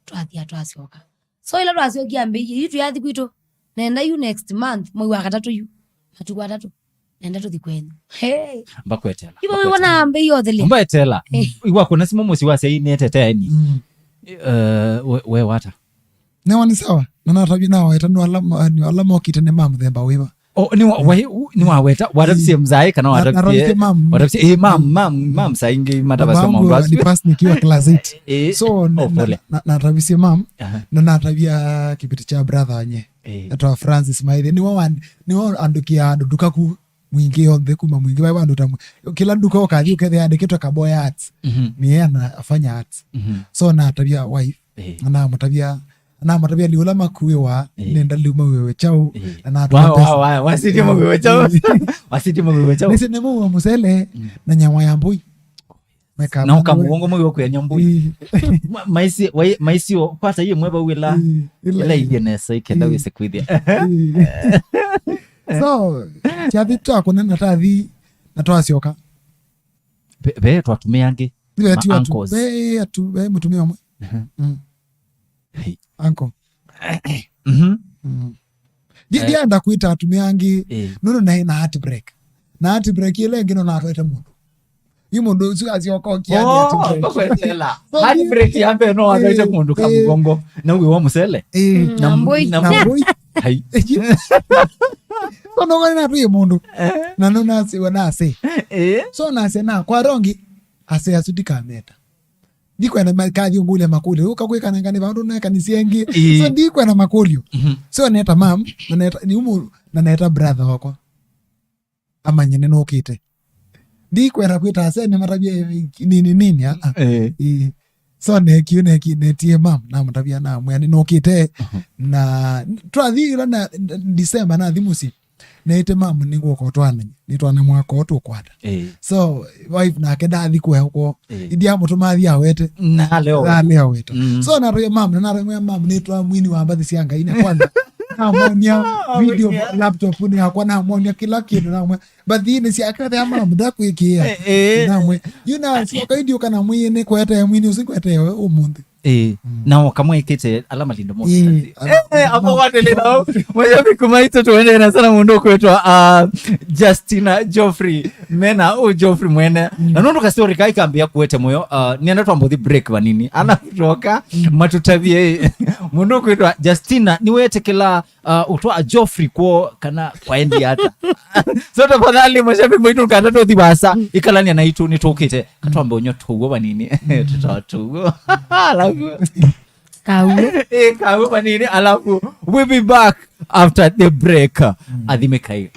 Twathia twasyoka. So ila twasyokie ambĩie, yu tũyathi kwitũ. Nenda yu next month, mwei wa katatũ yu. Matukũ atatũ. Nenda tũthi kwenyu. Hey. Mbakwetela. Ivo wĩwona ambĩie othele. Mbaetela. Eh. Iwa kuna simu mũsyĩ wa syai nĩetete yani. Mm. Eh, we, we wata. Newa nĩ sawa. Na natavye naweta nĩ ala, nĩ ala mokĩte nĩ ma mũthemba wĩva. Oh, nĩ wa, wa, nĩ waweta, watavisie mzae kana watavisie, watavisie mam. Watavisie, eh, mam, mam, mam saa ingĩ matavasya maũndũ asu. Ni pass nikiwa class eight. Eh, so, oh, na, pole. Na, na, natavisie mam, aha, na natavia kĩveti kya brother wanye. Eh. Etwa Francis Maithe. Nĩwe wa, nĩwe andũkia andũ nduka ku mwingĩ yonthe kuma mwingĩ. Vai vandũ ta mwe-, kĩla nduka ũkathi ũkethĩa andĩkĩtwe Kaboya Arts. Mhm. Nĩ yeye anafanya arts. Mhm. So natavia wife. Eh. Na namũtavia, namũtavia liu la makuĩwa, eh, nenda liu mauĩwe chau, eh, na natuma wa, pesa. Wa, wa, wasitie mauĩwe chau. Eh. Wasitie mauĩwe chau. Nĩsĩ nĩ mũuo mũsele, mm, na nyama ya mbũi. Meka na ũka mũgongo mauĩwe kwĩa nyambũi. Eh. Ma-, maisi, wai-, maisi o, kwata iye mweva wĩla, eh, ila, ila iye nesa ikenda, eh, wĩse kwithia. Eh. So, kyathi twakũna na tathi, na twasyoka. Ve, ve twatumĩa angĩ. Ve ma tu atu, uncles. Ve atu, ve mũtumĩa ũmwe. Mhm. Mm. Hey. Uncle. Mhm. Mm. Ndi-, eh, ndienda kwĩta atumĩa angĩ, eh, nũndũ naĩ na heartbreak. Na heartbreak ĩla ĩngĩ no natwaĩte mũndũ. Yu mũndũ ũsu asyoka ũkiani, oh, heartbreak. Bakwetela. So, heartbreak ya mbee no atwaĩte, eh, mũndũ ka, eh, mũgongo. Na uwe wa mũsele. Eh. Mm, na, na mbũi. Na mbũi. Hai. So, no gani natwĩe mũndũ. Eh. Na no nasiwa nase. Eh. So, nase na kwa rongi, ase asu ndikameta. Ndikwenda ma-, kathi ũngũlya makũlyo. Ũka kwĩkananga nĩ vandũ na kanisa ĩngĩ. Ĩĩ. So, ndikwenda makũlyo. Mhm. So, neta mam, na neta, nĩ umu, na neta brother wakwa. Amanye nĩ nũkĩte. Ndikwenda kwĩta ase nĩ matavye nini nini, ah, ah. Ĩĩ. Ĩĩ. So, nekiu, neki, netie mam, namũtavya namwĩa nĩ nũkĩte. Mhm. Na twathi ila na, December nathi mũsyĩ. Naĩte mam nĩngũka ũtwananye, nĩtwana mwaka ũũ tũkwata. Ĩĩ. So, wife nake ndathi kũya ũko. Ĩĩ. Indi amũtũma athi awete. Na aleo. Na aleo weta. Mm. So, natwĩa mam, na natwĩa mam, nĩtwa mwini wa mbathi sya Ngai na kwanza. Namwonia video laptop-nĩ yakwa, namwonia kĩla kĩndũ, namwe. Mbathi-inĩ syake thea mam, ndakwĩkĩa. Ĩĩ. Namwe. Yu na syoka indi ũkana mwĩĩ nĩ kwete mwini ũsu kwete ũmũnthĩ. Ĩĩ. Mm. Na ũkamwĩkĩte ala malindo mothe. Ĩĩ, ala malindo mothe. Eh, apo watele nao. Mashabiki maitũ tũendee na sana mũndũ kwĩtwa, uh, Justina Geoffrey. Mena ũ Geoffrey mwene. Mm. Na nũndũ ka story kai kambĩa kũete mũyo, uh, nĩenda twambe ũthi break vanini. Alafu twoka, mm, matũtavye, eh, mũndũ kwĩtwa Justina, nĩwetĩkĩla uh, ũtwa Geoffrey kwoo kana kwaendi ata. So tafadhali, mashabiki maitũ, kata tũthi vasa, ikalania naitũ, nĩtũkĩte. Katwambe ũnywa tũw'o vanini. Tũtawa tũw'o. Alafu. Kaw'o. Eh, kaw'o vanini, alafu we'll be back after the break. Mm. Athimĩkai.